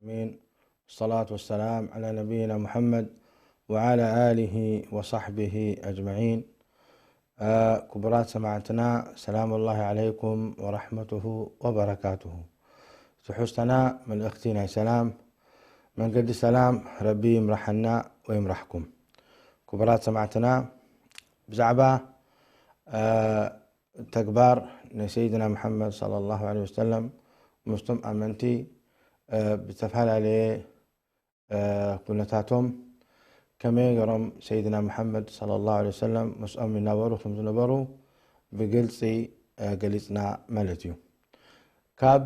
العالمين. والصلاة والسلام على نبينا محمد وعلى آله وصحبه أجمعين. ክቡራት ሰማዕትና፣ ሰላም الله عليكم ورحمته وبركاته። ትሕዝቶና መልእኽቲ ናይ ሰላም፣ መንገዲ ሰላም ረቢ ይምርሓና ወይምራሕኩም። ክቡራት ሰማዕትና፣ ብዛዕባ ተግባር ናይ ሰይድና መሓመድ صلى الله عليه وسلم ምስቶም ኣመንቲ ብዝተፈላለየ ኩነታቶም ከመይ ገይሮም ሰይድና መሓመድ صلى الله عليه وسلم ምስኦም ይናበሩ ከም ዝነበሩ ብግልፂ ገሊፅና ማለት እዩ። ካብ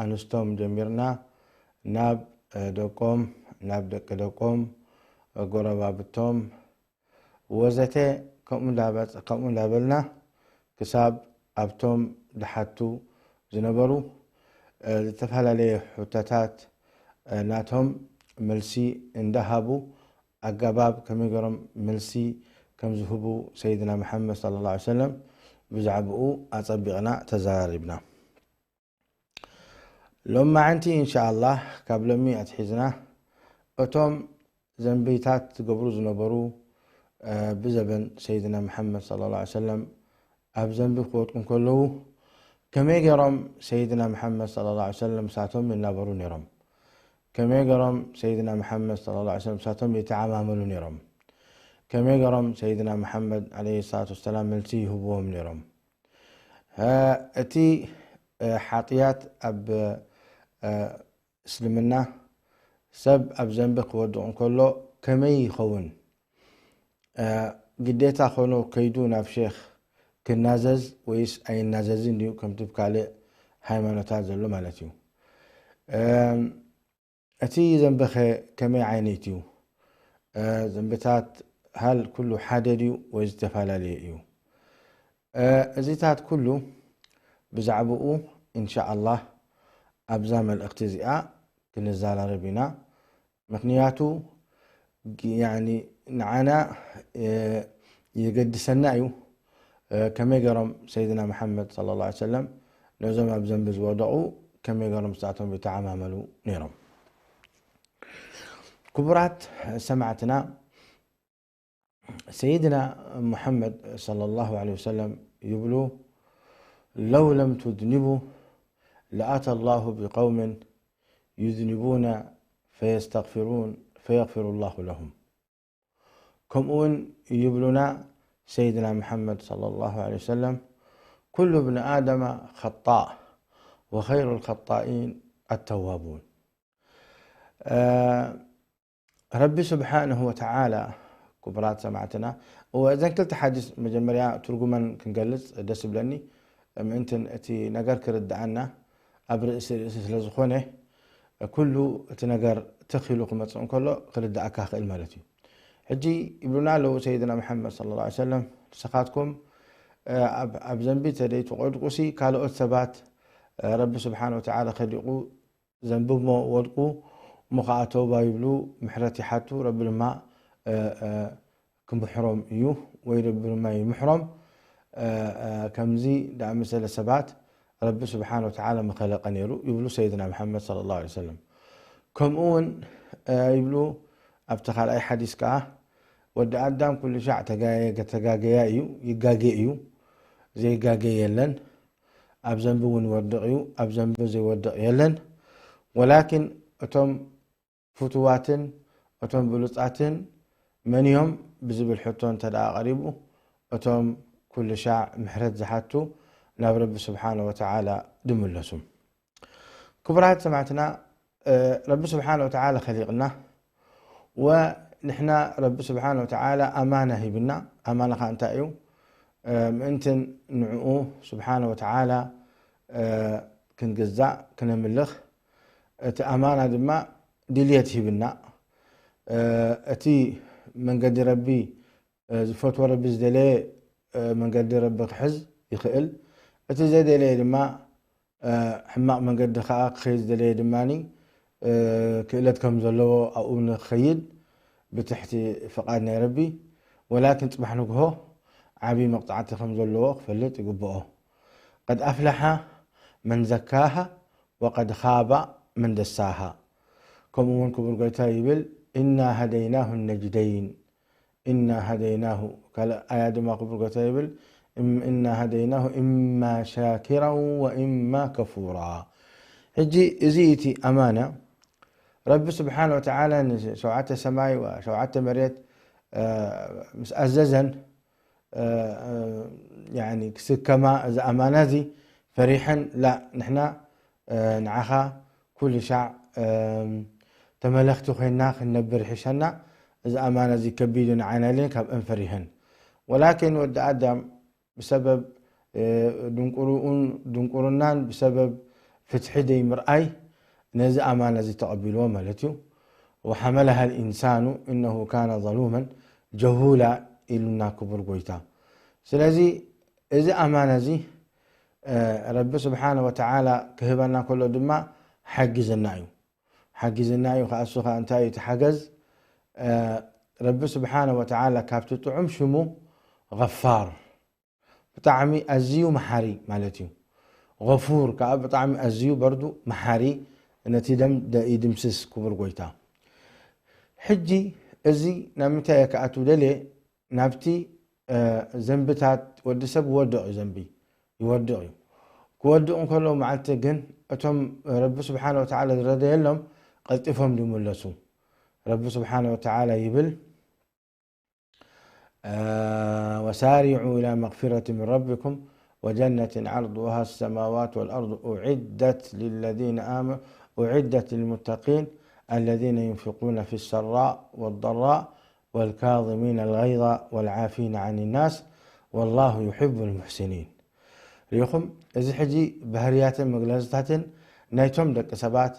ኣንስቶም ጀሚርና ናብ ደቆም፣ ናብ ደቂ ደቆም፣ ጎረባብቶም ወዘተ ከምኡ እንዳበልና ክሳብ ኣብቶም ድሓቱ ዝነበሩ ዝተፈላለየ ሕቶታት ናቶም መልሲ እንዳሃቡ ኣገባብ ከመይ ገይሮም መልሲ ከም ዝህቡ ሰይድና መሓመድ صلى الله عليه وسلم ብዛዕባኡ ኣጸቢቕና ተዘራሪብና። ሎም መዓንቲ እንሻኣላህ ካብ ሎሚ ኣትሒዝና እቶም ዘንብታት ዝገብሩ ዝነበሩ ብዘበን ሰይድና መሓመድ صلى الله عليه وسلم ኣብ ዘንቢ ክወድቁ እንከለዉ ከመይ ገይሮም ሰይድና መሓመድ صلى الله عليه وسلم ሳቶም ይናበሩ ነይሮም? ከመይ ገይሮም ሰይድና መሓመድ صلى الله عليه وسلم ሳቶም ይተዓማመሉ ነይሮም? ከመይ ገይሮም ሰይድና መሓመድ عليه الصلاة والسلام መልሲ ይህብዎም ነይሮም? እቲ ሓጥያት ኣብ እስልምና ሰብ ኣብ ዘንቢ ክወድቕ እንከሎ ከመይ ይኸውን? ግዴታ ኾኖ ከይዱ ናብ ሼኽ ክናዘዝ ወይስ ኣይናዘዝን ድዩ? ከምቲ ካልእ ሃይማኖታት ዘሎ ማለት እዩ። እቲ ዘንብኸ ከመይ ዓይነት እዩ? ዘንብታት ሃል ኩሉ ሓደ ድዩ ወይ ዝተፈላለየ እዩ? እዚታት ኩሉ ብዛዕባኡ እንሻኣላህ ኣብዛ መልእኽቲ እዚኣ ክንዘራረብ ኢና። ምኽንያቱ ንዓና የገድሰና እዩ። ከመይ ገይሮም ሰይድና መሓመድ صلى الله عليه وسلم ነዞም ኣብ ዘንቢ ዝወደቑ ከመይ ገይሮም ንሳቶም ይተዓማመሉ ነይሮም? ክቡራት ሰማዕትና፣ ሰይድና ሙሓመድ صلى الله عليه وسلم ይብሉ፣ لو لم تذنبوا لأتى الله بقوم يذنبون فيستغفرون فيغفر الله لهم. ከምኡ እውን ይብሉና ሰይድና ሙሓመድ صلى الله عليه وسلم، كل ابن آدم خطاء وخير الخطائين التوابون. ረቢ ስብሓንሁ ወተዓላ፣ ክቡራት ሰማዕትና፣ እወ፣ እዘን ክልተ ሓዲስ መጀመርያ ትርጉመን ክንገልጽ ደስ ይብለኒ። ምእንትን እቲ ነገር ክርድኣና ኣብ ርእሲ ርእሲ ስለ ዝኾነ፣ ኩሉ እቲ ነገር ተኺሉ ክመጽእ እንከሎ ክርድኣካ ክእል ማለት እዩ። ሕጂ ይብሉና ኣለዉ ሰይድና መሓመድ صلى الله عليه وسلم፣ ንስኻትኩም ኣብ ዘንቢ ተደይትቆድቁሲ ካልኦት ሰባት ረቢ ስብሓን ወተዓላ ከሊቑ ዘንብሞ ወድቁ እሞ ከዓ ተውባ ይብሉ፣ ምሕረት ይሓቱ፣ ረቢ ድማ ክምሕሮም እዩ ወይ ረቢ ድማ ይምሕሮም። ከምዚ ዝኣመሰለ ሰባት ረቢ ስብሓን ወተዓላ ምኸለቀ ነይሩ ይብሉ ሰይድና መሓመድ صلى الله عليه وسلم። ከምኡ እውን ይብሉ ኣብቲ ካልኣይ ሓዲስ ከዓ ወዲ ኣዳም ኩሉ ሻዕ ተጋገያ እዩ፣ ይጋገ እዩ፣ ዘይጋገ የለን። ኣብ ዘንቢ እውን ይወድቕ እዩ፣ ኣብ ዘንቢ ዘይወድቕ የለን። ወላኪን እቶም ፍቱዋትን እቶም ብሉጻትን መን እዮም ብዝብል ሕቶ እንተ ደኣ ቀሪቡ፣ እቶም ኩሉ ሻዕ ምሕረት ዝሓቱ ናብ ረቢ ስብሓነ ወተዓላ ድምለሱ። ክቡራት ሰማዕትና፣ ረቢ ስብሓነ ወተዓላ ኸሊቕና፣ ወንሕና ረቢ ስብሓነ ወተዓላ ኣማና ሂብና። ኣማና ኸዓ እንታይ እዩ? ምእንትን ንዕኡ ስብሓነ ወተዓላ ክንግዛእ፣ ክነምልኽ፣ እቲ ኣማና ድማ ድልየት ሂብና። እቲ መንገዲ ረቢ ዝፈትዎ፣ ረቢ ዝደለየ መንገዲ ረቢ ክሕዝ ይኽእል። እቲ ዘደለየ ድማ ሕማቕ መንገዲ ኸዓ ክኸይድ ዝደለየ ድማ ክእለት ከም ዘለዎ ኣብኡ ንክኸይድ ብትሕቲ ፍቓድ ናይ ረቢ። ወላኪን ጽባሕ ንግሆ ዓብዪ መቕጻዕቲ ከም ዘለዎ ክፈልጥ ይግብኦ። قد أفلح من زكاها وقد خاب من دساها. ከምኡ እውን ክቡር ጎይታ ይብል፣ إنا هديناه النجدين، إنا هديناه። ካልእ ኣያ ድማ ክቡር ጎይታ ይብል፣ إم-، إنا هديناه إما شاكرا وإما كفورا። ሕጂ እዚ እቲ ኣማና ረቢ ስብሓነ ወተዓላ ንሸውዓተ ሰማይ ወሸውዓተ መሬት፣ እ፣ ምስ ኣዘዘን፣ እ፣ እ፣ ያኒ ክስከማ እዚ ኣማና እዚ ፈሪሐን፣ ላ ንሕና፣ እ፣ ንዓኻ ኩሉ ሻዕ፣ እ፣ ተመለኽቲ ኮይና ክንነብር ይሕሸና፣ እዚ ኣማና እዚ ከቢዱ ንዓና ኢለን ካብአን ፈሪሐን። ወላኪን ወዲ ኣዳም ብሰበብ፣ እ፣ ድንቁርኡን፣ ድንቁርናን ብሰበብ ፍትሒ ደይምርኣይ ነዚ ኣማና እዚ ተቐቢልዎ ማለት እዩ። وحملها الإنسان إنه كان ظلوما جهولا ኢሉና ክቡር ጎይታ። ስለዚ እዚ ኣማና እዚ፣ እ፣ ረቢ ስብሓነ ወተዓላ ክህበና ከሎ ድማ ሓጊዘና እዩ። ሓጊዘና እዩ። ከኣ እሱ ከኣ እንታይ እዩ እቲ ሓገዝ? እ፣ ረቢ ስብሓነ ወተዓላ ካብቲ ጥዑም ሽሙ ገፋር፣ ብጣዕሚ ኣዝዩ መሓሪ ማለት እዩ። ገፉር ከኣ ብጣዕሚ ኣዝዩ በርዱ መሓሪ፣ ነቲ ደም ደ-፣ ይድምስስ ክቡር ጎይታ። ሕጂ እዚ ናብ ምንታይ እየ ክኣቱ ደልየ? ናብቲ፣ እ፣ ዘንብታት ወዲ ሰብ ክወድቕ እዩ፣ ዘንቢ ይወድቕ እዩ። ክወድቕ እንከሎ መዓልቲ ግን እቶም ረቢ ስብሓነ ወተዓላ ዝረደየሎም ቀልጢፎም ድምለሱ። ረቢ ስብሓነ ወተዓላ ይብል፣ እ፣ وسارعوا إلى مغفرة من ربكم وجنة عرضها السماوات والأرض أعدت للذين آمنوا، أعدت للمتقين الذين ينفقون في السراء والضراء والكاظمين الغيظ والعافين عن الناس والله يحب المحسنين። ሪኢኹም፣ እዚ ሕጂ ባህርያትን መግለጽታትን ናይቶም ደቂ ሰባት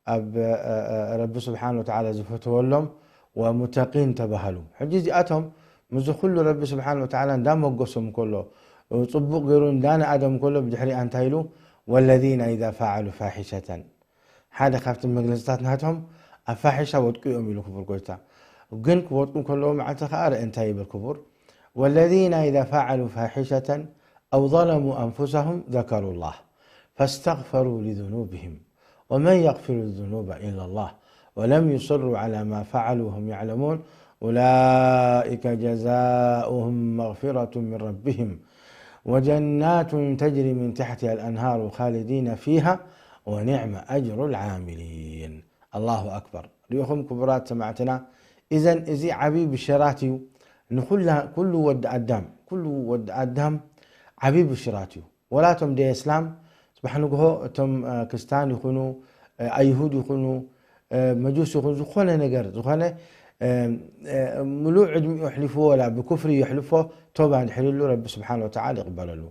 ኣብ፣ እ፣ እ፣ ረቢ ስብሓን ወተዓላ ዝፈተወሎም ወሙተቂን ተባሃሉ። ሕጂ እዚኣቶም ምስዚ ኩሉ ረቢ ስብሓን ወተዓላ እንዳመጎሶም ከሎ፣ ጽቡቕ ገይሩ እንዳነኣዶም ከሎ፣ ብድሕሪኣ እንታይ ኢሉ? ወለዚነ ኢዛ ፈዓሉ ፋሒሸተን፣ ሓደ ካብቲ መግለጽታት ናቶም ኣብ ፋሒሻ ወድቁ እዮም ኢሉ ክቡር ጎይታ። ግን ክወድቁ ከለዉ መዓልቲ ከኣ ርእ እንታይ ይብል ክቡር? ወለዚነ ኢዛ ፈዓሉ ፋሒሸተን ኣው ظለሙ ኣንፉሰሁም ዘከሩ ላህ ፈስተግፈሩ ሊዙኑብህም ወመን የግፊሩ ዙኑበ ኢላ ላህ ወለም ዩስሩ ዐላ ማ ፈዓሉ ወሁም ያዕለሙን ኡላኢከ ጀዛኡሁም መግፊረቱ ምን ረቢህም ወጀናቱን ተጅሪ ምን ታሕቲሃ ልአንሃሩ ኻሊዲነ ፊሃ ወኒዕመ ኣጅሩ ልዓሚሊን። ኣላሁ ኣክበር። ሪኢኹም ክቡራት ሰማዕትና፣ ኢዘን እዚ ዓብዪ ብሽራት እዩ ንኹላ-፣ ኩሉ ወዲ ኣዳም፣ ኩሉ ወዲ ኣዳም ዓብዪ ብሽራት እዩ። ወላ እቶም ደይ እስላም፣ ጽባሕ ንግሆ እቶም፣ እ፣ ክርስታን ይኹኑ፣ እ፣ ኣይሁድ ይኹኑ፣ እ፣ መጁስ ይኹን፣ ዝኾነ ነገር፣ ዝኾነ፣ እ፣ እ፣ ምሉእ ዕድሚኡ ኣሕሊፍዎ፣ ወላ ብኩፍሪ የሕልፎ፣ ቶባ እንድሕር ኢሉ ረቢ ስብሓን ወተዓላ ይቕበለሉ።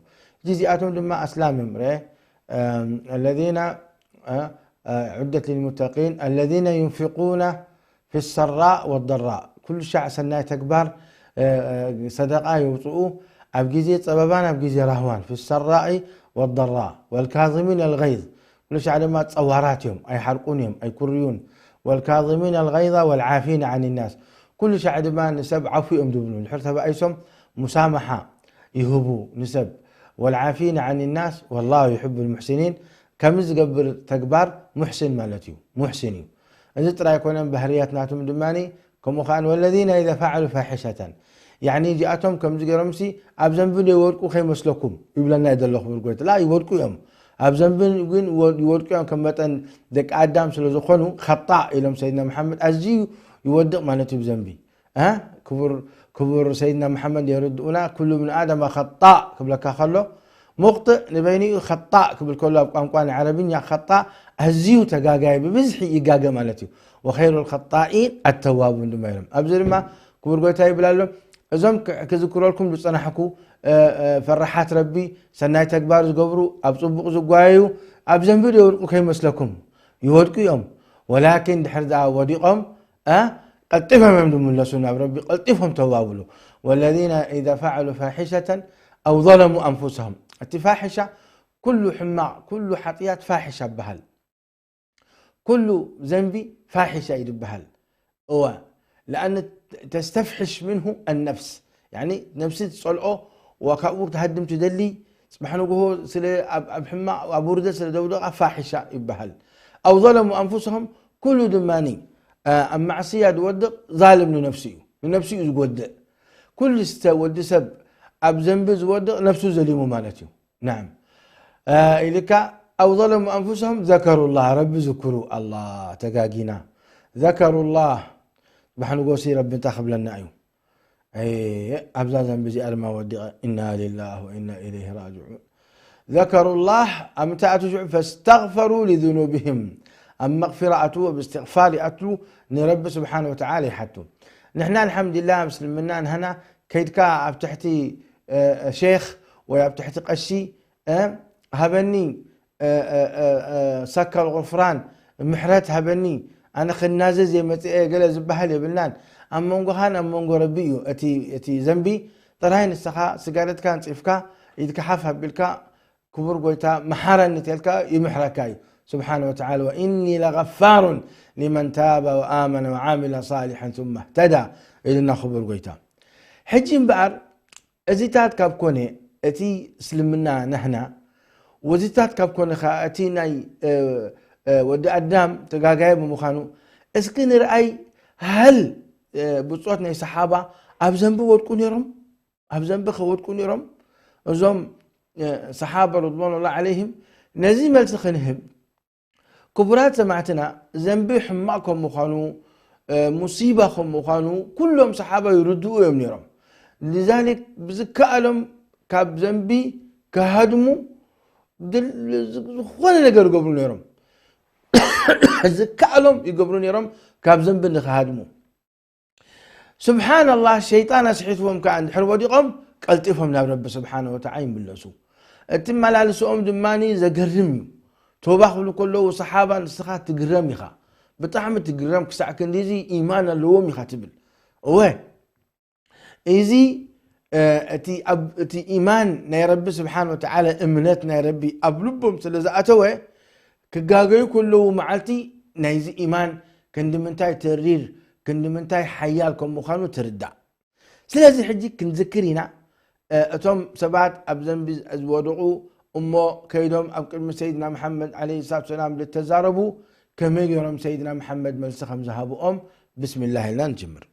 ሕጂ እዚኣቶም ድማ ኣስላም እዮም። ርአ፣ እ፣ الذين، እ፣ እ፣ ዑደት للمتقين الذين ينفقون في السراء والضراء። ኩሉ ሻዕ ሰናይ ተግባር፣ እ፣ እ፣ ሰደቃ የውፅኡ፣ ኣብ ግዜ ፀበባን ኣብ ግዜ ራህዋን። في السراء والضراء والكاظمين الغيظ። ኩሉ ሻዕ ድማ ፀዋራት እዮም፣ ኣይሓርቁን እዮም፣ ኣይኩርዩን። والكاظمين الغيظ والعافين عن الناس። ኩሉ ሻዕ ድማ ንሰብ ዓፉ እዮም ዝብሉ። ድሕር ተባኢሶም ሙሳማሓ ይህቡ ንሰብ። والعافين عن الناس والله يحب المحسنين። ከምዚ ዝገብር ተግባር ሙሕሲን ማለት እዩ። ሙሕሲን እዩ። እዚ ጥራይ ኣይኮነን፣ ባህርያት ናቶም ድማ ከምኡ ከኣ ወለዚነ ኢዛ ፈዓሉ ፋሒሸተን፣ ያዕኒ እዚኣቶም ከምዚ ገይሮምሲ ኣብ ዘንቢ ዘይወድቁ ከይመስለኩም ይብለና እዩ ዘሎ ክቡር ጎይታ። ላ ይወድቁ እዮም። ኣብ ዘንቢ ግን ወ-፣ ይወድቁ እዮም። ከም መጠን ደቂ ኣዳም ስለ ዝኾኑ ኸጣእ ኢሎም ሰይድና መሓመድ ኣዝዩ ይወድቕ ማለት እዩ ብዘንቢ። እ? ክቡር፣ ክቡር ሰይድና መሓመድ የርድኡና፣ ኩሉ ብን ኣደም ኸጣእ ክብለካ ከሎ፣ ሙቕጥእ ንበይኒኡ ኸጣእ ክብል ከሎ ኣብ ቋንቋ ናይ ዓረብኛ ኸጣእ ኣዝዩ ተጋጋይ ብብዝሒ ይጋገ ማለት እዩ። ወኸይሩ ልኸጣኢን ኣተዋቡን ድማ ኢሎም። ኣብዚ ድማ ክቡር ጎይታ ይብል ኣሎ፣ እዞም ክ-፣ ክዝክረልኩም ዝጸናሕኩ፣ እ፣ እ፣ ፈራሓት ረቢ፣ ሰናይ ተግባር ዝገብሩ፣ ኣብ ጽቡቕ ዝጓየዩ፣ ኣብ ዘንቢ ዶ ይወድቁ ከይመስለኩም? ይወድቁ እዮም። ወላኪን ድሕር ደኣ ወዲቖም፣ እ፣ ቀልጢፎም እዮም ዝምለሱ ናብ ረቢ፣ ቀልጢፎም ተዋብሉ። ወለዚነ ኢዛ ፈዓሉ ፋሒሸተን ኣው ظለሙ ኣንፉሰሁም። እቲ ፋሒሻ፣ ኩሉ ሕማቕ፣ ኩሉ ሓጥያት ፋሒሻ ይበሃል። ኩሉ ዘንቢ ፋሒሻ እዩ ዝበሃል። እወ፣ ለኣን ተስተፍሕሽ ምንሁ ኣነፍስ፣ ያኒ ነፍሲ ትጸልኦ፣ ወካብኡ ክትሃድም ትደሊ፣ ጽባሕ ንግሆ ስለ ኣብ፣ ኣብ ሕማቕ፣ ኣብ ውርደት ስለ ዘውደቓ ፋሒሻ ይበሃል። أو ظلموا أنفسهم، ኩሉ ድማኒ ኣብ ማዕስያ ዝወድቕ ዛልም ንነፍሱ እዩ። ንነፍሱ እዩ ዝጎድእ። ኩሉ ስተ-፣ ወዲ ሰብ ኣብ ዘንቢ ዝወድቕ ነፍሱ ዘሊሙ ማለት እዩ። ናም ኢልካ، أو ظلموا أنفسهم ذكروا الله، ረቢ ዝክሩ። ኣላ ተጋጊና። ذكروا الله፣ ባሕንጎሲ ረቢ እንታይ ክብለና እዩ? ኣብዛ ዘንቢ እዚኣ ድማ ወዲቐ። إنا لله وإنا إليه راجعون. ذكروا الله، ኣብ ምንታይ ኣትሽዑ؟ فاستغفروا لذنوبهم، ኣብ መቕፊራ ኣትዉ፣ ኣብ እስትቕፋር ይኣትዉ፣ ንረቢ ስብሓን ወተዓላ ይሓቱ። ንሕና ኣልሓምዱሊላህ ኣብ እስልምና ንሃና ከይድካ ኣብ ትሕቲ እ፣ እ፣ ሼኽ ወይ ኣብ ትሕቲ ቀሺ፣ እ፣ ሃበኒ፣ እ፣ እ፣ እ፣ እ፣ ሰከል ቁፍራን ምሕረት ሃበኒ፣ ኣነ ክናዘዝ እየ መፅአ ገለ ዝበሃል የብልናን። ኣብ መንጎኻን ኣብ መንጎ ረቢ እዩ እቲ፣ እቲ ዘንቢ። ጥራይ ንስኻ ስጋደትካ ኣንፂፍካ፣ ኢድካ ሓፍ ኣቢልካ፣ ክቡር ጎይታ መሓረኒ ተልካ ይምሕረካ እዩ። ስብሓነ ወተዓላ፣ "ወኢኒ ለገፋሩን ሊመን ታበ ወኣመነ ወዓሚለ ሳሊሐን ሱመ እህተዳ" ኢሉና ክቡር ጎይታ። ሕጂ እምበኣር እዚታት ካብ ኮነ እቲ እስልምና ናህና፣ ወዚታት ካብ ኮነ ኸዓ እቲ ናይ፣ እ፣ እ፣ ወዲ ኣዳም ተጋጋየ ብምዃኑ፣ እስኪ ንርኣይ፣ ሀል፣ እ፣ ብጾት ናይ ሰሓባ ኣብ ዘንቢ ወድቁ ነይሮም? ኣብ ዘንቢ ከወድቁ ነይሮም? እዞም፣ እ፣ ሰሓባ ረድዋኑላህ ዓለይሂም ነዚ መልሲ ክንህብ፣ ክቡራት ሰማዕትና፣ ዘንቢ ሕማቕ ከም ምዃኑ፣ እ፣ ሙሲባ ከም ምዃኑ ኩሎም ሰሓባ ይርድኡ እዮም ነይሮም። ሊዛሊክ ብዝከኣሎም ካብ ዘንቢ ክሃድሙ ድል-፣ ዝኾነ ነገር ይገብሩ ነይሮም። ዝከኣሎም ይገብሩ ነይሮም ካብ ዘንቢ ንክሃድሙ። ስብሓንላህ፣ ሸይጣን ኣስሒትዎም ከኣ እንድሕር ወዲቖም፣ ቀልጢፎም ናብ ረቢ ስብሓነ ወተዓላ ይምለሱ። እቲ መላልስኦም ድማ ዘገርም እዩ። ቶባ ክብሉ ከለዉ፣ ሰሓባ ንስኻ ትግረም ኢኻ። ብጣዕሚ ትግረም፣ ክሳዕ ክንዲዚ ኢማን ኣለዎም ኢኻ ትብል። እወ፣ እዚ፣ እ፣ እቲ ኣብ፣ እቲ ኢማን ናይ ረቢ ስብሓን ወተዓላ፣ እምነት ናይ ረቢ ኣብ ልቦም ስለ ዝኣተወ፣ ክጋገዩ ከለዉ መዓልቲ ናይዚ ኢማን ክንዲ ምንታይ ተሪር፣ ክንዲ ምንታይ ሓያል ከም ምዃኑ ትርዳእ። ስለዚ ሕጂ ክንዝክር ኢና፣ እ፣ እቶም ሰባት ኣብ ዘንቢ ዝወደቑ እሞ ከይዶም ኣብ ቅድሚ ሰይድና መሓመድ ዓለይሂ ሰላቱ ሰላም ልተዛረቡ ከመይ ገይሮም ሰይድና መሓመድ መልሲ ከም ዝሃብኦም ብስሚላህ ኢልና ንጅምር።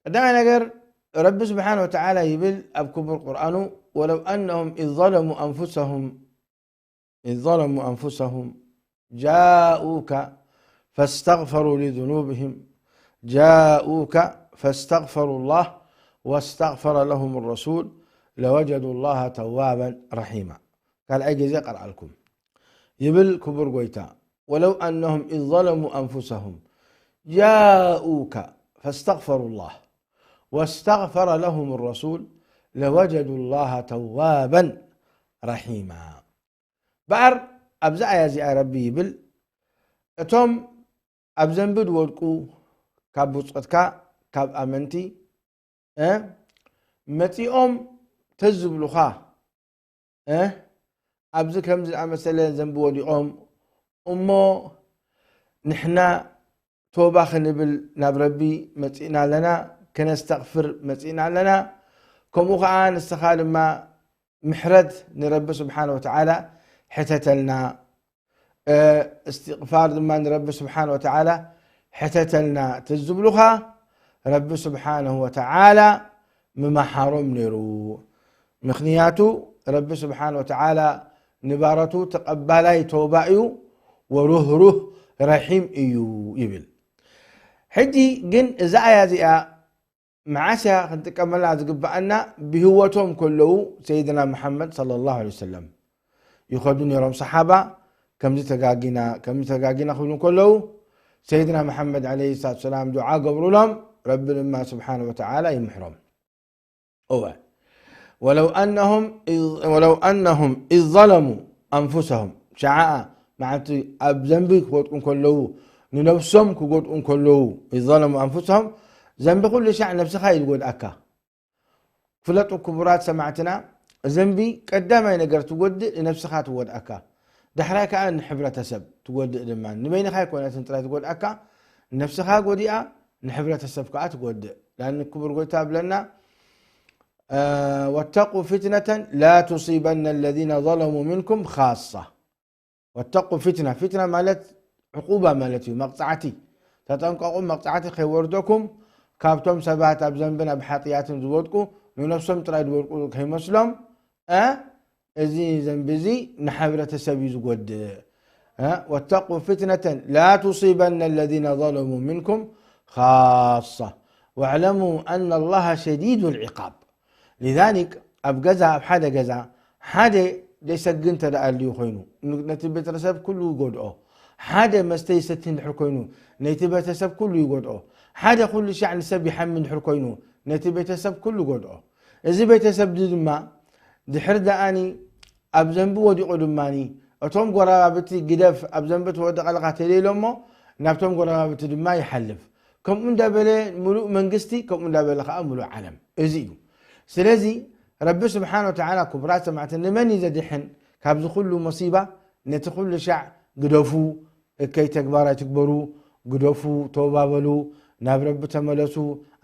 ቀዳማይ ነገር ረቢ ስብሓን ወተዓላ ይብል ኣብ ክቡር ቁርኣኑ፣ "ወለው ኣነሁም ኢዝ ዘለሙ ኣንፉሰሁም፣ ኢዝ ዘለሙ ኣንፉሰሁም ጃኡከ ፈስተግፈሩ ሊዙኑብህም፣ ጃኡከ ፈስተግፈሩ ላህ ወስተግፈረ ለሁም ረሱል ለወጀዱ ላህ ተዋበን ረሒማ።" ካልኣይ ግዜ ቀርኣልኩም። ይብል ክቡር ጎይታ፣ "ወለው ኣነሁም ኢዝ ዘለሙ ኣንፉሰሁም ጃኡከ ፈስተግፈሩ ላህ ወስተግፈረ ለሁም ረሱል ለወጀዱ ላህ ተዋበን ረሒማ።" በኣር ኣብዚ ኣያ እዚኣ ረቢ ይብል፣ እቶም ኣብ ዘንቢ ዝወድቁ ካብ ብጾትካ፣ ካብ ኣመንቲ፣ እ፣ መጺኦም ተዝብሉኻ፣ እ፣ ኣብዚ ከምዚ ዝኣመሰለ ዘንቢ ወዲቖም፣ እሞ ንሕና ቶባ ክንብል ናብ ረቢ መጺእና ኣለና፣ ከነስተቕፍር መጺእና ኣለና። ከምኡ ኸዓ ንስኻ ድማ ምሕረት ንረቢ ስብሓነ ወተዓላ ሕተተልና፣ እ፣ እስትቕፋር ድማ ንረቢ ስብሓነ ወተዓላ ሕተተልና ትዝብሉኻ፣ ረቢ ስብሓነሁ ወተዓላ ምመሓሮም ነይሩ። ምኽንያቱ ረቢ ስብሓነ ወተዓላ ንባረቱ ተቐባላይ ተውባ እዩ፣ ወሩህሩህ ረሒም እዩ ይብል። ሕጂ ግን እዛ ኣያ እዚኣ መዓስ እያ ክንጥቀመላ ዝግብኣና? ብህይወቶም ከለዉ ሰይድና መሓመድ ሰለላሁ ዐለይሂ ወሰለም ይኸዱ ነይሮም። ሰሓባ ከምዚ ተጋጊና፣ ከምዚ ተጋጊና ክብሉ ከለዉ ሰይድና መሓመድ ዐለይሂ ሰላቱ ሰላም ዱዓ ገብሩሎም፣ ረቢ ድማ ስብሓነ ወተዓላ ይምሕሮም። እወ። ወለው ኣነሁም ኢዝ፣ ወለው ኣነሁም ኢዝ ዘለሙ ኣንፉሰሁም፣ ሸዓኣ መዓልቲ ኣብ ዘንቢ ክወድቁ እንከለዉ፣ ንነብሶም ክጎድኡ እንከለዉ፣ ኢዝ ዘለሙ ኣንፉሰሁም፣ ዘንቢ ኩሉ ሻዕ ነብስኻ እዩ ዝጎድኣካ። ፍለጡ ክቡራት ሰማዕትና፣ ዘንቢ ቀዳማይ ነገር ትጎድእ ንነብስኻ ትጎድኣካ። ዳሕራይ ከኣ ንሕብረተሰብ ትጎድእ ድማ። ንበይንኻ ኣይኮነትን ጥራይ ትጎድኣካ፣ ነብስኻ ጎዲኣ፣ ንሕብረተሰብ ከኣ ትጎድእ። ላን ክቡር ጎይታ ብለና፣ واتقوا فتنة لا تصيبن الذين ظلموا منكم خاصة. واتقوا فتنة، ፊትና ማለት ዕቁባ ማለት እዩ፣ መቕጻዕቲ። ተጠንቀቑ፣ መቕጻዕቲ ከይወርደኩም፣ ካብቶም ሰባት ኣብ ዘንብን ኣብ ሓጥያትን ዝወድቁ፣ ንነፍሶም ጥራይ ዝወድቁ ከይመስሎም። እ፣ እዚ ዘንቢ እዚ ንሕብረተሰብ እዩ ዝጎድእ። እ፣ واتقوا فتنة لا تصيبن الذين ظلموا منكم خاصة واعلموا أن الله شديد العقاب. لذلك ኣብ ገዛ፣ ኣብ ሓደ ገዛ ሓደ ዘይሰግድ እንተ ደኣ ኣልዩ ኮይኑ፣ ን-፣ ነቲ ቤተሰብ ኩሉ ይጎድኦ። ሓደ መስተ ይሰቲ እንድሕር ኮይኑ፣ ነቲ ቤተሰብ ኩሉ ይጎድኦ። ሓደ ኩሉ ሻዕ ንሰብ ይሓሚ እንድሕር ኮይኑ፣ ነቲ ቤተሰብ ኩሉ ይጎድኦ። እዚ ቤተሰብ እዚ ድማ ድሕር ደኣኒ ኣብ ዘንቢ ወዲቑ ድማኒ፣ እቶም ጎረባብቲ ግደፍ፣ ኣብ ዘንቢ ትወድቕ ኣለኻ ተለይሎ እሞ፣ ናብቶም ጎረባብቲ ድማ ይሓልፍ። ከምኡ እንዳበለ ምሉእ መንግስቲ፣ ከምኡ እንዳበለ ከዓ ምሉእ ዓለም። እዚ እዩ። ስለዚ ረቢ ስብሓን ወተዓላ፣ ክቡራት ሰማዕቲ፣ ንመን እዩ ዘድሕን ካብዚ ኩሉ መሲባ? ነቲ ኩሉ ሻዕ ግደፉ፣ እከይ ተግባር ኣይትግበሩ፣ ግደፉ፣ ተውባበሉ፣ ናብ ረቢ ተመለሱ።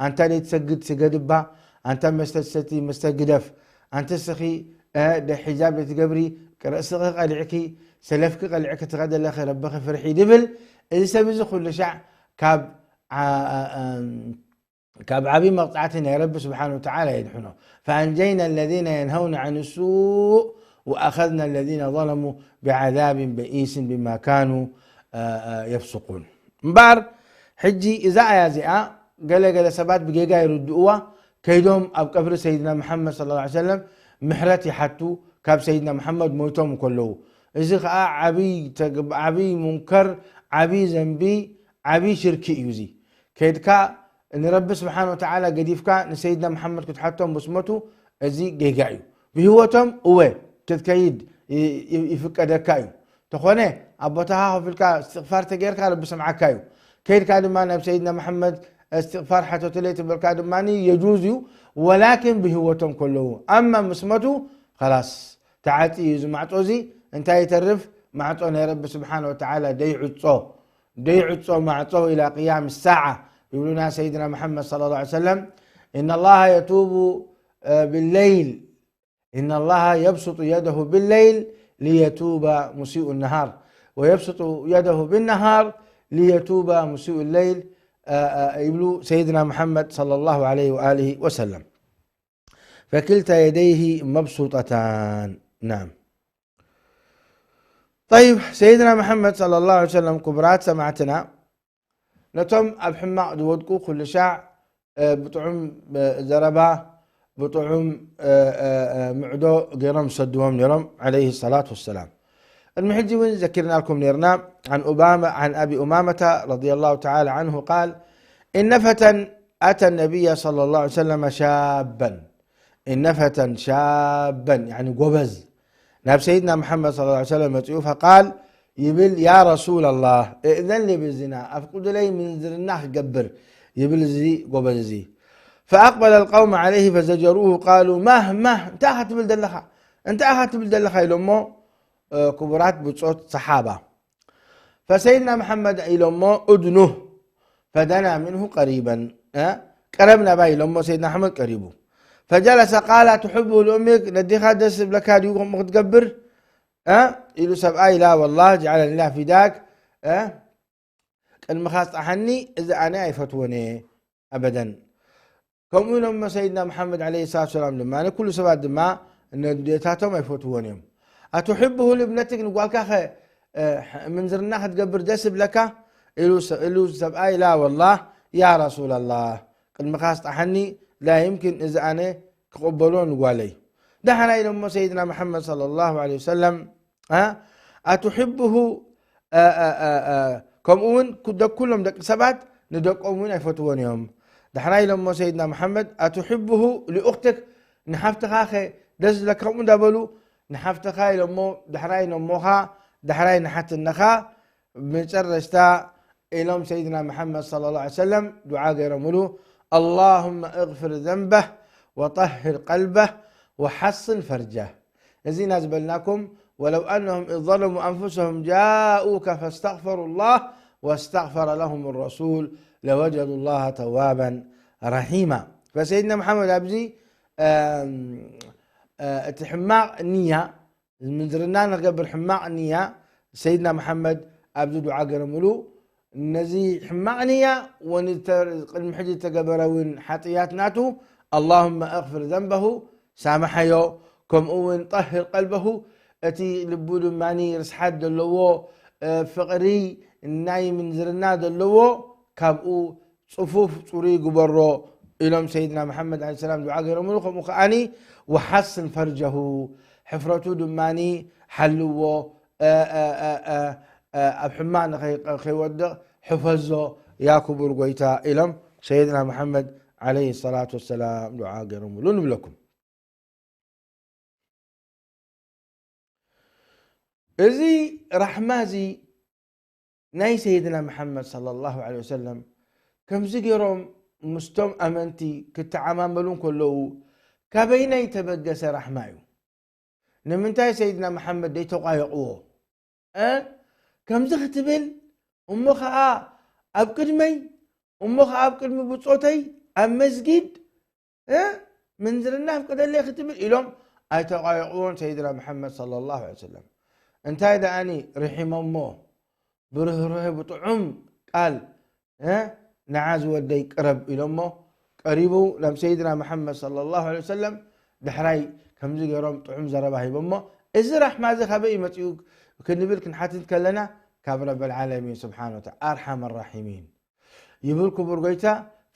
ኣንታ ደይትሰግድ ስገድ እባ፣ ኣንታ መስተ ትሰቲ መስተ ግደፍ፣ ኣንቲ እስኺ፣ እ፣ ደ ሒጃብ ደይትገብሪ፣ ርእስኺ ቀሊዕኪ፣ ሰለፍኪ ቀሊዕኪ ትኸዲ ኣለኺ፣ ረብኺ ፍርሒ ድብል፣ እዚ ሰብ እዚ ኩሉ ሻዕ ካብ ዓ-፣ አ-፣ አ-፣ ካብ ዓብዪ መቕጻዕቲ ናይ ረቢ ስብሓን ወተዓላ የድሕኖ። فأنجينا الذين ينهون عن السوء وأخذنا الذين ظلموا بعذاب بئيس بما كانوا، አ፣ አ፣ يفسقون። እምበኣር ሕጂ እዛ ኣያ እዚኣ ገለ ገለ ሰባት ብጌጋ ይርድእዋ፣ ከይዶም ኣብ ቀብሪ ሰይድና መሓመድ ሰለላሁ ዐለይሂ ወሰለም ምሕረት ይሓቱ፣ ካብ ሰይድና መሓመድ ሞይቶም እንከለዉ። እዚ ኸዓ ዓብይ ተግ-፣ ዓብይ ሙንከር፣ ዓብይ ዘንቢ፣ ዓብይ ሽርኪ እዩ። እዚ ከይድካ ንረቢ ስብሓን ወተዓላ ገዲፍካ ንሰይድና መሓመድ ክትሓቶ ምስ ሞቱ፣ እዚ ጌጋ እዩ። ብህይወቶም እወ ክትከይድ ይ-፣ ይ-፣ ይፍቀደካ እዩ። ተኾነ ኣብ ቦታኻ ኮፍ ኢልካ እስትቕፋር ተገይርካ ረቢ ሰምዓካ እዩ። ከይድካ ድማ ናብ ሰይድና መሓመድ እስትቕፋር ሓተቱለይ ትበልካ ድማ የጁዝ እዩ። ወላኪን ብህይወቶም ከለዉ፣ ኣማ ምስ መቱ ኸላስ ተዓጽዩ እዩ እዚ ማዕጾ እዚ። እንታይ ይተርፍ? ማዕጾ ናይ ረቢ ስብሓን ወተዓላ ደይዕጾ፣ ደይዕጾ ማዕጾ ኢላ ቅያም ሳዓ ይብሉና ሰይድና መሓመድ ሰለላሁ ዐለይሂ ወሰለም። إن الله يتوب بالليل إن الله يبسط يده بالليل ليتوب مسيء النهار ويبسط يده بالنهار ليتوب مسيء الليل، አ፣ አ፣ ይብሉ ሰይድና መሓመድ ሰለላሁ ዐለይሂ ወአሊሂ ወሰለም። فكلتا يديه مبسوطتان. نعم. طيب، ሰይድና መሓመድ ሰለላሁ ዐለይሂ ወሰለም ክቡራት ሰማዕትና ነቶም ኣብ ሕማቕ ዝወድቁ ኩሉ ሻዕ፣ እ፣ ብጥዑም፣ እ፣ ዘረባ፣ ብጥዑም፣ እ፣ እ፣ እ፣ ምዕዶ ገይሮም ዝሰድዎም ነይሮም፣ ዐለይሂ ሰላቱ ወሰላም። ቅድሚ ሕጂ እውን ዘኪርናልኩም ነይርና፣ عن أبامة، عن أبي أمامة رضي الله تعالى عنه قال: إن فتى أتى النبي صلى الله عليه وسلم شابا. إن فتى شابا، يعني ጎበዝ፣ ናብ ሰይድና መሓመድ ሰለላሁ ዐለይሂ ወሰለም መጺኡ፣ ፈቃል ይብል፣ ያ ረሱለላህ፣ እእዘን ሊ ብዝና፣ ኣፍቅዱለይ ምንዝርና ክገብር፣ ይብል እዚ ጎበዝ እዚ። ፈኣቅበለ ልቀውም ዐለይሂ ፈዘጀሩሁ ቃሉ፣ ማህ፣ ማህ፣ እንታይ ኢኻ ትብል ዘለኻ? እንታይ ኢኻ ትብል ዘለኻ? ኢሎሞ፣ እ፣ ክቡራት ብጾት ሰሓባ። ፈሰይድና መሓመድ ኢሎሞ፣ ኡድኑህ ፈደና ምንሁ ቀሪበን፣ እ፣ ቀረብ ናባይ ኢሎሞ፣ ሰይድና ኣሕመድ ቀሪቡ። ፈጀለሰ ቃል ኣትሕቡ ልኡሚክ፣ ነዲኻ ደስ ዝብለካ ድዩ ከምኡ ክትገብር? እ፣ ኢሉ ሰብኣይ፣ ላ ወላህ ጀዓለኒ ላ ፊዳክ፣ እ፣ ቅድምኻ ስጣሓኒ፣ እዚ ኣነ ኣይፈትዎን እየ ኣበደን። ከምኡ ኢሎሞ ሰይድና መሓመድ ዐለይሂ ሰላቱ ወሰላም ድማ፣ ኩሉ ሰባት ድማ ነዴታቶም ኣይፈትዎን እዮም። ኣትሕብሁ ልብነትክ፣ ንጓልካ ኸ፣ እ፣ ምንዝርና ክትገብር ደስ ይብለካ? ኢሉ ሰ-፣ ኢሉ ሰብኣይ፣ ላ ወላህ ያ ረሱለላህ፣ ቅድምኻ ስጣሓኒ፣ ላ ይምኪን፣ እዚ ኣነ ክቕበሎ ንጓለይ። ዳሕራይ ኢሎሞ ሰይድና መሓመድ ሰለላሁ ዐለይሂ ወሰለም፣ እ፣ ኣትሕብሁ፣ እ፣ እ፣ እ፣ እ፣ ከምኡ እውን ኩ-፣ ደ-፣ ኩሎም ደቂ ሰባት ንደቆም እውን ኣይፈትዎን እዮም። ዳሕራይ ኢሎሞ ሰይድና መሓመድ፣ ኣትሕብሁ ልኡኽትክ፣ ንሓፍትኻ ኸ ደስ ዝብለካ? ከምኡ እንዳበሉ ንሓፍትኻ ኢሎሞ፣ ዳሕራይ ነሞኻ፣ ዳሕራይ ንሓትነኻ፣ ብመጨረሽታ ኢሎም ሰይድና መሓመድ ሰለላሁ ዐለይሂ ወሰለም ዱዓ ገይሮምሉ፣ اللهم اغفر ذنبه وطهر قلبه وحصن فرجه። እዚ ኢና ዝበልናኩም፣ ولو أنهم إذ ظلموا أنفسهم جاءوك فاستغفروا الله واستغفر لهم الرسول لوجدوا الله توابا رحيما። ፈሰይድና መሓመድ ኣብዚ እም፣ እ፣ እቲ ሕማቕ ንያ፣ ምንዝርና ንክገብር ሕማቕ ንያ፣ ሰይድና መሓመድ ኣብዚ ዱዓ ገይሮምሉ፣ ነዚ ሕማቕ ንያ ወንተ-፣ ቅድሚ ሕጂ ዝተገበረ እውን ሓጥያት ናቱ፣ ኣላሁመ እግፍር ዘንበሁ፣ ሳምሓዮ፣ ከምኡ እውን ጠህር ቀልበሁ፣ እቲ ልቡ ድማ ርስሓት ዘለዎ፣ እ፣ ፍቕሪ ናይ ምንዝርና ዘለዎ ካብኡ ጽፉፍ ጽሩይ ግበሮ ኢሎም ሰይድና መሓመድ ዓለይሂ ሰላም ዱዓ ገይሮምሉ። ከምኡ ከኣኒ ወሓስን ፈርጀሁ፣ ሕፍረቱ ድማኒ ሓልዎ፣ እ፣ እ፣ እ፣ እ፣ እ፣ ኣብ ሕማቕ ንኸይ-፣ ከይወድቕ ሕፈዞ ያ ክቡር ጎይታ ኢሎም ሰይድና መሓመድ ዓለይሂ ሰላቱ ወሰላም ዱዓ ገይሮምሉ ንብለኩም። እዚ ራሕማ እዚ ናይ ሰይድና መሓመድ ሰለላሁ ዐለይሂ ወሰለም ከምዚ ገይሮም ምስቶም ኣመንቲ ክተዓማመሉ እንከለዉ ካበይናይ ተበገሰ ራሕማ እዩ? ንምንታይ ሰይድና መሓመድ ደይተቋየቕዎ? እ? ከምዚ ክትብል እሞ ኸዓ ኣብ ቅድመይ እሞ ኸዓ ኣብ ቅድሚ ብጾተይ ኣብ መስጊድ እ? ምንዝርና ኣፍቅደለይ ክትብል ኢሎም ኣይተቋየቕዎን ሰይድና መሓመድ ሰለላሁ ዐለይሂ ወሰለም። እንታይ ደኣኒ ርሒሞሞ ብርህርሄ ብጥዑም ቃል እ? ንዓ ዝወደይ ቅረብ ኢሎሞ ቀሪቡ ናብ ሰይድና መሓመድ ሰለላሁ ዐለይሂ ወሰለም ድሕራይ ከምዚ ገይሮም ጥዑም ዘረባ ሂቦሞ። እዚ ራሕማ እዚ ካበይ እዩ መጺኡ ክንብል ክንሓትት ከለና ካብ ረብል ዓለሚን ስብሓነ ወተዓላ ኣርሓም ራሒሚን። ይብል ክቡር ጎይታ፣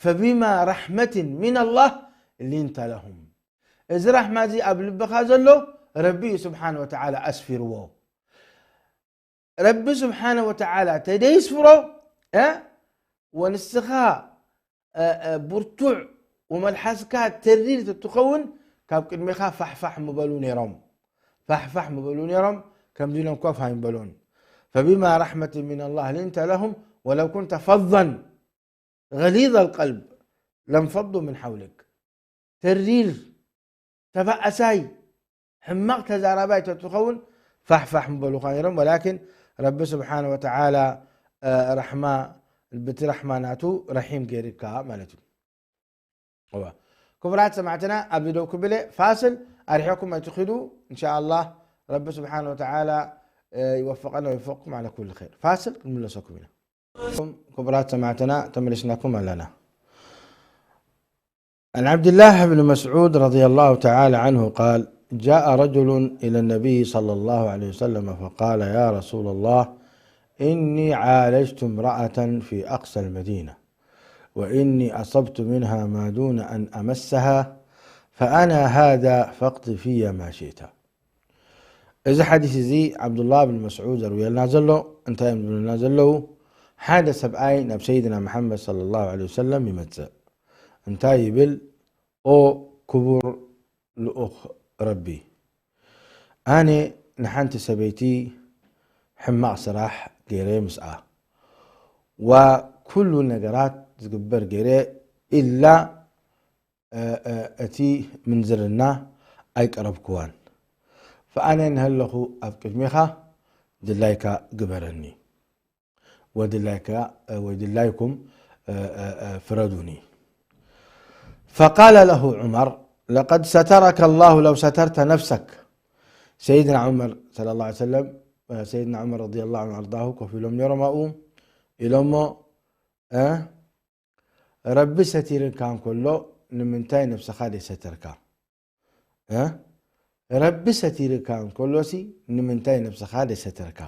ፈቢማ ራሕመትን ሚን ኣላህ ሊንተ ለሁም። እዚ ራሕማ እዚ ኣብ ልብኻ ዘሎ ረቢ እዩ ስብሓነ ወተዓላ ኣስፊርዎ። ረቢ ስብሓነ ወተዓላ ተደይስፍሮ እ፣ ወንስኻ እ፣ እ፣ ብርቱዕ ወመልሓስካ ተሪር ተትኸውን ካብ ቅድሜኻ ፋሕፋሕ ምበሉ ነይሮም። ፋሕፋሕ ምበሉ ነይሮም፣ ከምዚ ኢሎም ኮፍ ኣይምበሉን። ፈቢማ ራሕመትን ሚን ኣላህ ሊንተ ለሁም ወለው ኩንተ ፈዘን ገሊዘ ልቀልብ ለንፈዱ ምን ሓውልክ። ተሪር፣ ተባእሳይ፣ ሕማቕ ተዛራባይ ተትኸውን ፋሕፋሕ ምበሉኻ ነይሮም። ወላኪን ረቢ ስብሓነ ወተዓላ፣ እ፣ ራሕማ፣ ብቲ ራሕማ ናቱ ረሒም ገይርካ ማለት እዩ። እዋ። ክቡራት ሰማዕትና፣ ኣብዚ ደው ክብል እየ። ፋስል ኣርሒቕኩም ኣይትኺዱ። እንሻኣላህ ረቢ ስብሓነ ወተዓላ፣ እ፣ ይወፍቐና ወይወፍቕኩም ዓላ ኩሉ ኸይር። ፋስል ክንምለሰኩም ኢና። ክቡራት ሰማዕትና፣ ተመሊስናኩም ኣለና። عن عبد الله بن مسعود رضي الله تعالى عنه قال: جاء رجل إلى النبي صلى الله عليه وسلم فقال: يا رسول الله، إني عالجت امرأة في أقصى المدينة، وإني أصبت منها ما دون أن أمسها، فأنا هذا فاقض في ما شئت. እዚ ሓዲስ እዚ ዓብዱላህ ብን መስዑድ ዘርውየልና ዘሎ እንታይ እዮም ዝብሉና ዘለዉ? ሓደ ሰብኣይ ናብ ሰይድና መሓመድ ሰለላሁ ዐለይሂ ወሰለም ይመጽእ። እንታይ ይብል? ኦ ክቡር ልኡኽ ረቢ፣ ኣነ ንሓንቲ ሰበይቲ ሕማቕ ስራሕ ገይረ ምስኣ፣ ዋ ኩሉ ነገራት ዝግበር ገይረ ኢላ እ፣ እ፣ እቲ ምንዝርና ኣይቀረብክዋን። ፈኣነ እንሀለኹ ኣብ ቅድሜኻ ድላይካ ግበረኒ። ወድላይካ፣ እ፣ ወይ ድላይኩም፣ እ፣ እ፣ እ፣ ፍረዱኒ። فقال له عمر: لقد سترك الله لو سترت نفسك. ሰይድና ዑመር ሰለላሁ ዐለይሂ ወሰለም፣ እ፣ ሰይድና ዑመር ረዲየላሁ ዐንሁ ኣርዳሁ ኮፍ ኢሎም ነይሮም ኣብኡ ኢሎሞ፣ እ፣ ረቢ ሰቲርካ እንከሎ ንምንታይ ነብስኻ ደይሰተርካ? እ? ረቢ ሰቲርካ እንከሎሲ ንምንታይ ነብስኻ ደይሰተርካ?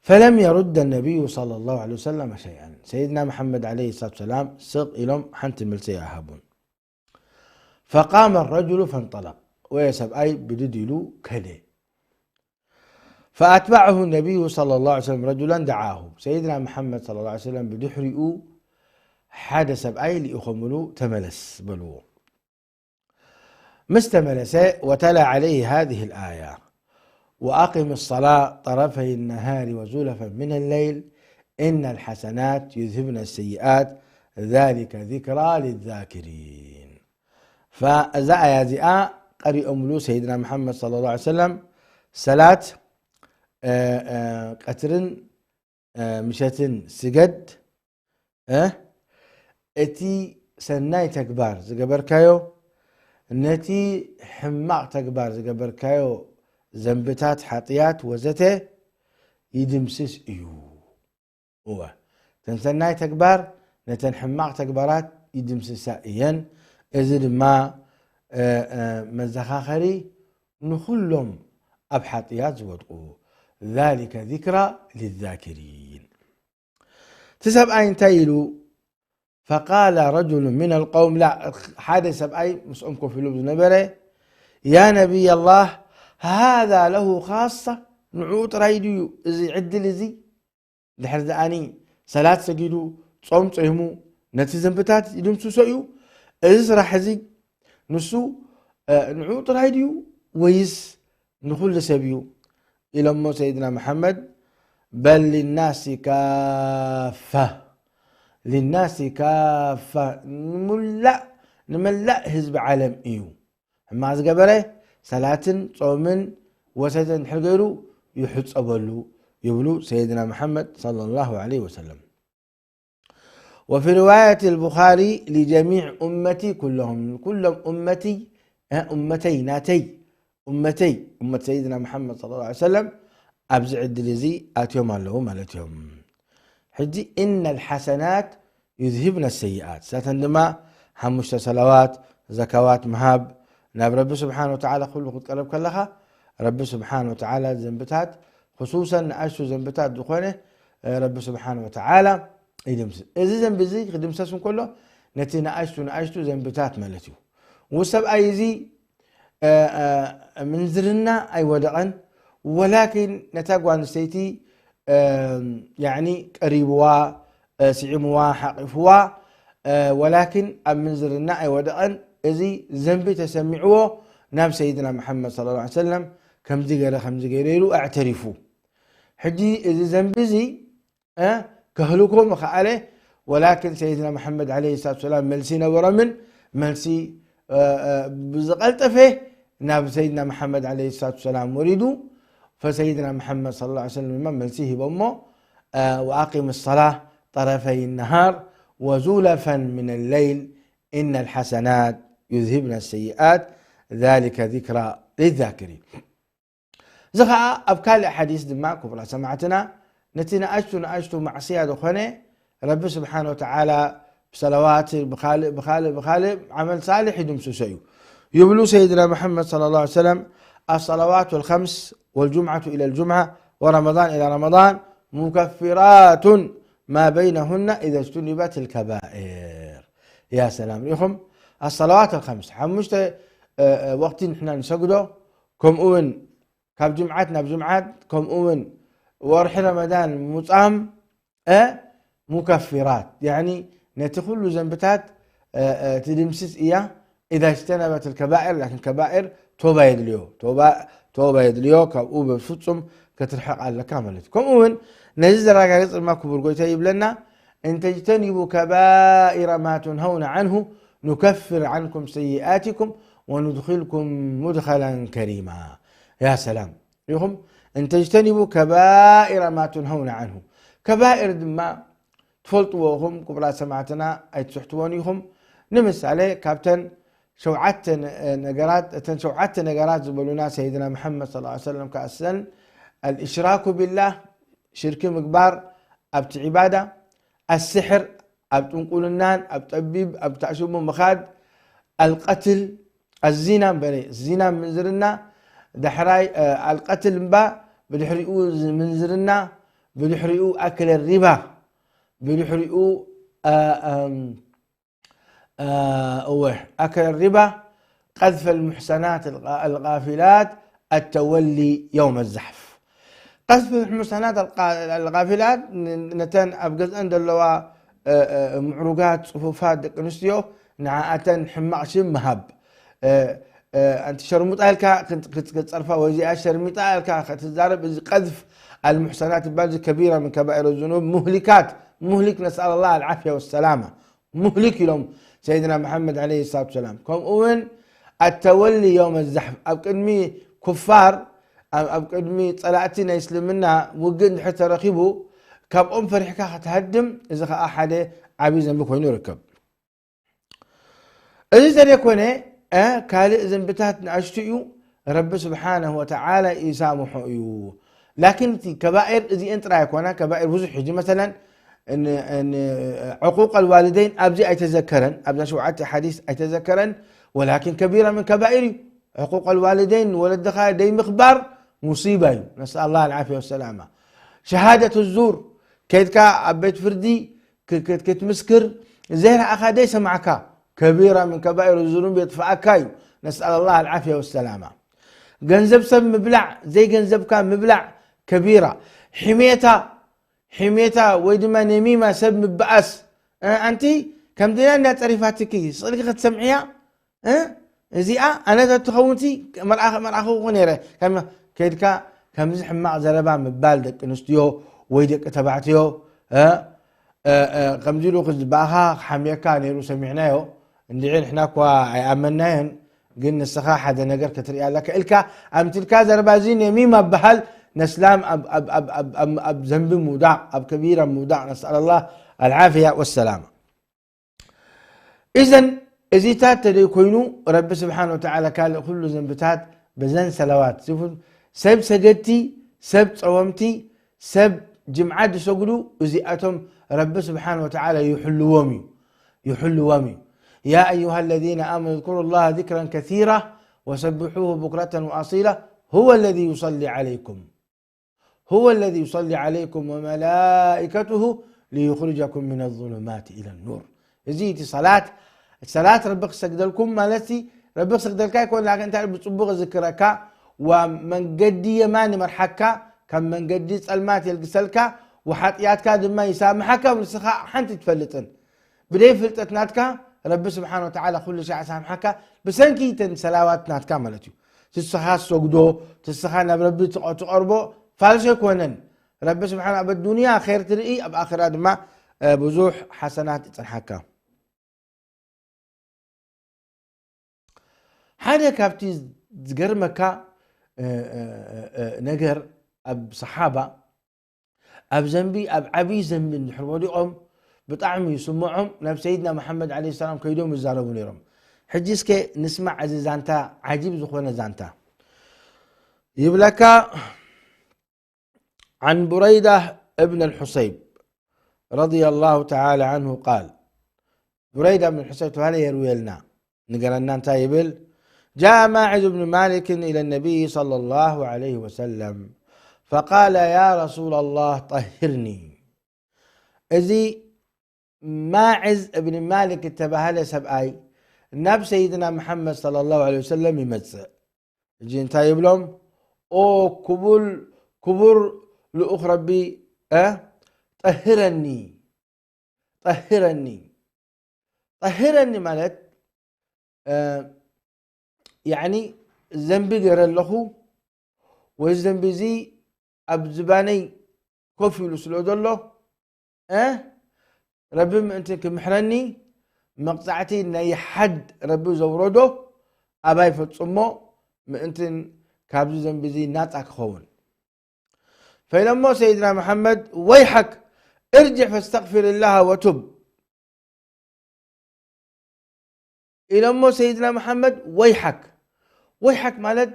فلم يرد النبي صلى الله عليه وسلم شيئا. ሰይድና መሓመድ ዓለይሂ ሰላቱ ሰላም ስቕ ኢሎም ሓንቲ መልሲ ኣይሃቡን። فقام الرجل فانطلق. ወየ ሰብኣይ ብድድ ኢሉ ከደ። فأتبعه النبي صلى الله عليه وسلم رجلا دعاه. ሰይድና መሓመድ صلى الله عليه وسلم ብድሕሪኡ ሓደ ሰብኣይ ልኢኾምሉ ተመለስ በልዎ። ምስ ተመለሰ وتلا عليه هذه الآية: وأقم الصلاة طرفي النهار وزلفا من الليل إن الحسنات يذهبن السيئات ذلك ذكرى للذاكرين. እዛ ኣያ እዚኣ ቀሪኦምሉ ሰይድና መሓመድ صلى الله عليه وسلم ሰላት፣ እ፣ እ፣ ቀትርን፣ እ፣ ምሸትን ስገድ፣ እ፣ እቲ ሰናይ ተግባር ዝገበርካዮ ነቲ ሕማቕ ተግባር ዝገበርካዮ ዘንብታት፣ ሓጥያት ወዘተ ይድምስስ እዩ። እወ፣ እተን ሰናይ ተግባር ነተን ሕማቕ ተግባራት ይድምስሳ እየን። እዚ ድማ፣ እ፣ እ፣ መዘኻኸሪ ንኹሎም ኣብ ሓጥያት ዝወድቁ። ذلك ذكرى للذاكرين። እቲ ሰብኣይ እንታይ ኢሉ? فقال رجل من القوم، لا، ሓደ ሰብኣይ ምስኦም ኮፍ ኢሉ ዝነበረ፣ يا نبي الله، هذا له خاصة، ንዕኡ ጥራይ ድዩ እዚ ዕድል እዚ? ድሕሪ ደኣኒ ሰላት ሰጊዱ፣ ጾም ጾይሙ፣ ነቲ ዘንብታት ይድምስሶ እዩ። እዚ ስራሕ እዚ ንሱ፣ እ፣ ንዕኡ ጥራይ ድዩ ወይስ ንኹሉ ሰብ እዩ? ኢሎሞ ሰይድና መሓመድ፣ بل للناس كافة، للناس كافة، ንሙላእ፣ ንመላእ ህዝቢ ዓለም እዩ። ሕማቕ ዝገበረ ሰላትን ጾምን ወሰተ እንድሕር ገይሩ ይሕጸበሉ ይብሉ ሰይድና መሓመድ ሰለላሁ ዐለይሂ ወሰለም። وفي رواية البخاري لجميع أمتي كلهم، ኩሎም ኡመቲ፣ እ፣ ኡመተይ፣ ናተይ፣ ኡመተይ፣ ኡመት ሰይድና መሓመድ ሰለላሁ ዐለይሂ ወሰለም ኣብዚ ዕድል እዚ ኣትዮም ኣለዉ ማለት እዮም። ሕጂ إن الحسنات يذهبن السيئات፣ ሳተን ድማ ሓሙሽተ ሰላዋት፣ ዘካዋት ምሃብ፣ ናብ ረቢ ስብሓን ወተዓላ ኩሉ ክትቀረብ ከለኻ ረቢ ስብሓን ወተዓላ ዘንብታት፣ ክሱሰን ንኣሽቱ ዘንብታት ዝኾነ፣ እ፣ ረቢ ስብሓን ወተዓላ ይድምስስ። እዚ ዘንቢ እዚ ክድምሰስ እንከሎ ነቲ ንኣሽቱ ንኣሽቱ ዘንብታት ማለት እዩ። ውሰብኣይ እዚ እ፣ እ፣ ምንዝርና ኣይወደቐን፣ ወላኪን ነታ ጓል ኣንስተይቲ፣ እ፣ ያዕኒ ቀሪብዋ፣ እ፣ ስዒምዋ፣ ሓቂፍዋ፣ እ፣ ወላኪን ኣብ ምንዝርና ኣይወደቐን። እዚ ዘንቢ ተሰሚዕዎ ናብ ሰይድና መሓመድ ሰለላሁ ዐለይሂ ወሰለም ከምዚ ገይረ፣ ከምዚ ገይረ ኢሉ ኣዕተሪፉ። ሕጂ እዚ ዘንቢ እዚ እ፣ ከህልኮ ምኸኣለ። ወላኪን ሰይድና መሓመድ ዓለይሂ ሰላቱ ሰላም መልሲ ነበሮምን፣ መልሲ፣ እ፣ እ፣ ብዝቐልጠፈ ናብ ሰይድና መሓመድ ዓለይሂ ሰላቱ ሰላም ወሪዱ። ፈሰይድና መሓመድ ሰለላሁ ዐለይሂ ወሰለም ድማ መልሲ ሂቦሞ፣ እ፣ وأقم الصلاة طرفي النهار وزلفا من الليل إن الحسنات يذهبن السيئات ذلك ذكرى للذاكرين. እዚ ኸዓ ኣብ ካልእ ሓዲስ ድማ ክቡራት ሰማዕትና ነቲ ንኣሽቱ ንኣሽቱ ማዕስያ ዝኾነ ረቢ ስብሓን ወተዓላ ብሰለዋት ብኻልእ ብኻልእ ብኻልእ ዓመል ሳልሕ ይድምስሶ እዩ ይብሉ ሰይድና መሓመድ ሰለላሁ ዐለይሂ ወሰለም፣ الصلوات الخمس والجمعة إلى الجمعة ورمضان إلى رمضان مكفرات ما بينهن إذا اجتنبت الكبائر። ያ ሰላም ሪኢኹም፣ الصلوات الخمس ሓሙሽተ፣ እ፣ እ፣ ወቕቲ ንሕና ንሰግዶ ከምኡ እውን ካብ ጅምዓት ናብ ጅምዓት ከምኡ እውን ወርሒ ረመዳን ምጻም እ ሙከፊራት ያኒ ነቲ ኩሉ ዘንብታት እ፣ እ፣ ትድምስስ እያ። إذا اجتنبت الكبائر ላኪን ከባኢር ቶባ የድልዮ ቶባ ቶባ የድልዮ ካብኡ ብፍጹም ክትርሕቕ ኣለካ ማለት እዩ። ከምኡ እውን ነዚ ዘረጋግጽ ድማ ክቡር ጎይታ ይብለና እንተጅተኒቡ ከባኢረ ማ ትንሀውነ ዓንሁ ኑከፍር ዓንኩም ሰይኣትኩም ወኑድኪልኩም ሙድኸላን ከሪማ። ያ ሰላም ኢኹም እንተጅተኒቡ ከባኢረ ማ ትንሀውነ ዓንሁ። ከባኢር ድማ ትፈልጥዎ ኢኹም ክቡራት ሰማዕትና ኣይትስሕትዎን ኢኹም። ንምሳሌ ካብተን ሸውዓተ ነገራት እተን ሸውዓተ ነገራት ዝበሉና ሰይድና መሓመድ صلى الله عليه وسلم ከኣሰን الإشراك بالله ሽርኪ ምግባር ኣብቲ ዒባዳ፣ السحر ኣብ ጥንቁልናን ኣብ ጠቢብ ኣብ ተዕሽቡ ምኻድ፣ القتل الزنا እምበረ ዚና ምንዝርና ዳሕራይ القتل እምባ ብድሕሪኡ ምንዝርና ብድሕሪኡ ኣክለ ሪባ ብድሕሪኡ እወ ኣክለ ሪባ قذف المحصنات الغافلات التولي يوم الزحف قذف المحصنات الغافلات ነተን ኣብ ገዝአን ዘለዋ ምዕሩጋት ፅፉፋት ደቂ ኣንስትዮ ንዓኣተን ሕማቕ ሽም ምሃብ ኣንቲ ሸርሙጣ ኢልካ ክትፀርፋ ወይ እዚኣ ሸርሚጣ ኢልካ ክትዛረብ እዚ ቀዝፍ المحصنات ይባል እዚ كبيرة من كبائر الذنوب مهلكات مهلك نسأل الله العافية والسلامة ሙህሊክ ኢሎም ሰይድና መሓመድ ዓለይሂ ሰላቱ ሰላም። ከምኡ እውን ኣተወሊ የውመ ዛሕፍ ኣብ ቅድሚ ኩፋር ኣብ ቅድሚ ፀላእቲ ናይ እስልምና ውግእ እንድሕር ተረኺቡ ካብኦም ፈሪሕካ ክትሃድም እዚ ከዓ ሓደ ዓብዪ ዘንቢ ኮይኑ ይርከብ። እዚ ተደይኮነ፣ እ፣ ካልእ ዘንብታት ንኣሽቱ እዩ፣ ረቢ ስብሓነሁ ወተዓላ ይሳምሖ እዩ። ላኪን እቲ ከባኤር እዚአን ጥራይ ኣይኮና፣ ከባኤር ብዙሕ ሕጂ መሰለን ን-፣ ን-፣ ዕቁቅ ኣልዋልደይን ኣብዚ ኣይተዘከረን፣ ኣብዛ ሸውዓተ ሓዲስ ኣይተዘከረን፣ ወላኪን ከቢራ ምን ከባኤር እዩ። ዕቁቅ ኣልዋልደይን፣ ወለድኻ ደይምኽባር ሙሲባ እዩ። ነስኣል ኣላህ ኣልዓፍያ ወሰላማ። ሸሃደት ዙር፣ ከይድካ ኣብ ቤት ፍርዲ ክ-፣ ክ-፣ ክትምስክር ዘይረኣኻ ዘይሰማዕካ፣ ከቢራ ምን ከባኤር ዙኑብ የጥፍኣካ እዩ። ነስኣል ኣላህ ኣልዓፍያ ወሰላማ። ገንዘብ ሰብ ምብላዕ፣ ዘይገንዘብካ ምብላዕ ከቢራ። ሕሜታ፣ ሕሜታ ወይ ድማ ነሚማ ሰብ ምበኣስ። እ፣ ኣንቲ ከምዚና እንዳ ጸሪፋትኪ ስቕልኪ ክትሰምዕያ፣ እ፣ እዚኣ ኣነ ተትኸውንቲ መርኣኽ-፣ መርኣኽኹ ነይረ። ከም ከይድካ ከምዚ ሕማቕ ዘረባ ምባል ደቂ ኣንስትዮ ወይ ደቂ ተባዕትዮ፣ እ፣ እ፣ እ፣ ከምዚ ኢሉ ክዝባእኻ ክሓምየካ ነይሩ ሰሚዕናዮ። እንድዒ ንሕና እኳ ኣይኣመናዮን፣ ግን ንስኻ ሓደ ነገር ክትርኢ ኣለካ ኢልካ ኣምትልካ ዘረባ እዚ ነሚማ በሃል ነስላም ኣብ፣ ኣብ፣ ኣብ፣ ኣብ፣ ኣብ፣ ኣብ ዘንቢ ምውዳቕ፣ ኣብ ከቢራ ምውዳቕ። ነስኣል ኣላህ ኣልዓፍያ ወሰላማ። ኢዘን እዚታት ተደይ ኮይኑ ረቢ ስብሓን ወተዓላ ካልእ ኩሉ ዘንብታት በዘን ሰላዋት ዝፉን ሰብ ሰገድቲ፣ ሰብ ጸወምቲ፣ ሰብ ጅምዓ ዝሰግዱ እዚኣቶም ረቢ ስብሓን ወተዓላ ይሕልዎም እዩ፣ ይሕልዎም እዩ። يا أيها الذين آمنوا اذكروا الله ذكرا كثيرا وسبحوه بكرة وأصيلا هو الذي يصلي عليكم هو الذي يصلي عليكم وملائكته ليخرجكم من الظلمات إلى النور። እዚ እቲ ሰላት፣ ሰላት ረቢ ክሰግደልኩም ማለት ሲ፣ ረቢ ክሰግደልካ ይኮን፣ ላኪን እንታይ ብጽቡቕ ዝክረካ፣ ዋ መንገዲ የማን ይመርሓካ፣ ካብ መንገዲ ጸልማት የልግሰልካ፣ ወሓጥያትካ ድማ ይሳምሓካ፣ ንስኻ ሓንቲ ትፈልጥን። ብደይ ፍልጠት ናትካ ረቢ ስብሓን ወተዓላ ኩሉ ሻዕ ሳምሓካ፣ ብሰንኪ ተን ሰላዋት ናትካ ማለት እዩ። ትስኻ ትሰግዶ፣ ትስኻ ናብ ረቢ ትቐ-፣ ትቐርቦ ፋልሶ ኣይኮነን። ረቢ ስብሓን ኣብ ኣዱንያ ኸይር ትርኢ፣ ኣብ ኣኺራ ድማ፣ እ፣ ብዙሕ ሓሰናት ይጽንሓካ። ሓደ ካብቲ ዝገርመካ፣ እ፣ እ፣ እ፣ እ፣ ነገር ኣብ ሰሓባ ኣብ ዘንቢ፣ ኣብ ዓብዪ ዘንቢ እንድሕር ወዲቖም ብጣዕሚ ይስምዖም፣ ናብ ሰይድና መሓመድ ዓለይሂ ሰላም ከይዶም ይዛረቡ ነይሮም። ሕጂ እስከ ንስማዕ እዚ ዛንታ፣ ዓጂብ ዝኾነ ዛንታ። ይብለካ፣ عن بريدة ابن الحصيب رضي الله تعالى عنه قال، ቡረይዳ ብን ሑሰይብ ተባሃለ የርውየልና፣ ንገረና እንታይ ይብል? جاء ماعز بن مالك إلى النبي صلى الله عليه وسلم فقال يا رسول الله طهرني. እዚ ማዕዝ እብን ማሊክ እተባሃለ ሰብኣይ ናብ ሰይድና መሓመድ ሰለላሁ ዐለይሂ ወሰለም ይመጽእ። እጂ እንታይ ይብሎም? ኦ ክቡል-፣ ክቡር ልኡኽ ረቢ፣ እ፣ ጠህረኒ፣ ጠህረኒ። ጠህረኒ ማለት፣ እ፣ ያዕኒ ዘንቢ ገይረ ኣለኹ፣ ወይ ዘንቢ እዚ ኣብ ዝባነይ ኮፍ ኢሉ ስለ ዘሎ፣ እ፣ ረቢ ምእንቲ ክምሕረኒ፣ መቕጻዕቲ ናይ ሓድ ረቢ ዘውረዶ ኣባይ ፈጽሞ፣ ምእንትን ካብዚ ዘንቢ እዚ ናጻ ክኸውን። ፈኢሎሞ ሰይድና መሓመድ፣ "ወይሓክ፣ እርጅዕ ፈስተግፊር ላሃ ወቱብ" ኢሎሞ ሰይድና መሓመድ፣ "ወይሓክ።" ወይሓክ ማለት፣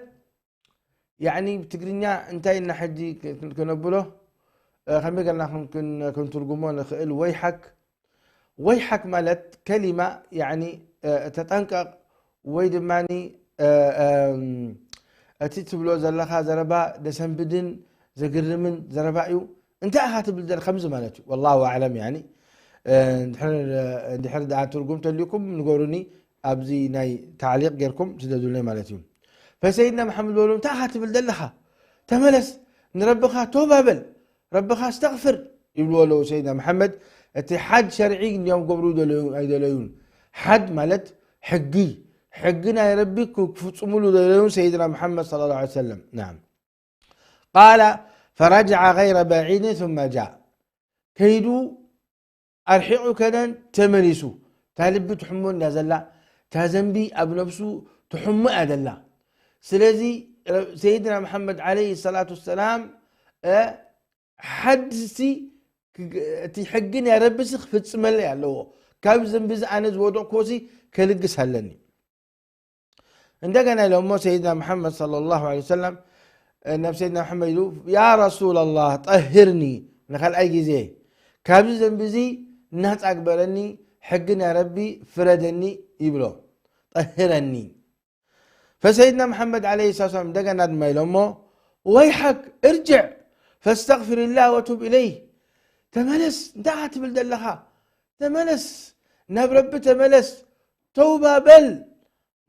ያዕኒ፣ ብትግርኛ እንታይ እና ሕጂ ክ-፣ ክ-፣ ክነብሎ፣ እ፣ ከመይ ገርና ክን-፣ ክን-፣ ክንትርጉሞ ንኽእል? ወይሓክ፣ ወይሓክ ማለት ከሊማ፣ ያዕኒ፣ እ፣ ተጠንቀቕ ወይ ድማኒ፣ እ፣ እም፣ እቲ ትብሎ ዘለኻ ዘረባ ደሰንብድን ዘግርምን ዘረባ እዩ። እንታይ ኢኻ ትብል ዘለ-፣ ከምዚ ማለት እዩ። ወላሁ ኣዕለም፣ ያኒ፣ እ፣ እንድሕር፣ እንድሕር ደኣ ትርጉም ተልዩኩም ንገሩኒ፣ ኣብዚ ናይ ታዕሊቕ ጌርኩም ስደዱለይ ማለት እዩ። ፈሰይድና መሓመድ በሉ፣ "እንታይ ኢኻ ትብል ዘለኻ? ተመለስ፣ ንረብኻ ቶባ በል፣ ረብኻ ኣስተግፍር" ይብልዎ ኣለዉ ሰይድና መሓመድ። እቲ ሓድ ሸርዒ እንዲዮም ገብሩ ደለዩ-፣ ኣይደለዩን። ሓድ ማለት ሕጊ፣ ሕጊ ናይ ረቢ ክ-፣ ክፍጽሙሉ ደለዩን ሰይድና መሓመድ ሰለላሁ ዐለይሂ ወሰለም። ናም። ቃለ ፈረጅዐ ገይረ በዒድን ثم ጃእ። ከይዱ ኣርሒቑ ከደን ተመሊሱ። እታ ልቢ ትሕሞ እንዳ ዘላ፣ እታ ዘንቢ ኣብ ነብሱ ትሕሞ እያ ዘላ። ስለዚ ረ-፣ ሰይድና መሓመድ ዓለይሂ ሰላቱ ወሰላም፣ እ፣ ሓድሲ ክግ-፣ እቲ ሕጊ ናይ ረቢሲ ክፍጽመለይ ኣለዎ። ካብ ዘንቢ እዚ ኣነ ዝወደቕኩዎሲ ከልግስ ኣለኒ። እንደገና ኢሎሞ ሰይድና መሓመድ ሰለላሁ ዐለይሂ ወሰለም ናብ ሰይድና መሓመድ ኢሉ፣ ያ ረሱለላህ ጠሂርኒ፣ ንኻልኣይ ግዜ ካብዚ ዘንቢ እዚ ናፃ ግበረኒ፣ ሕጊ ናይ ረቢ ፍረደኒ ይብሎ። ጠሂረኒ። ፈሰይድና መሓመድ ዐለይሂ ሰላቱ ወሰላም እንደገና ድማ ኢሎሞ፣ ወይሐክ እርጅዕ ፈስተግፊሪላህ ወቱብ ኢለይህ፣ ተመለስ፣ እንታይ ኢኻ ትብል ዘለኻ? ተመለስ፣ ናብ ረቢ ተመለስ፣ ተውባ በል፣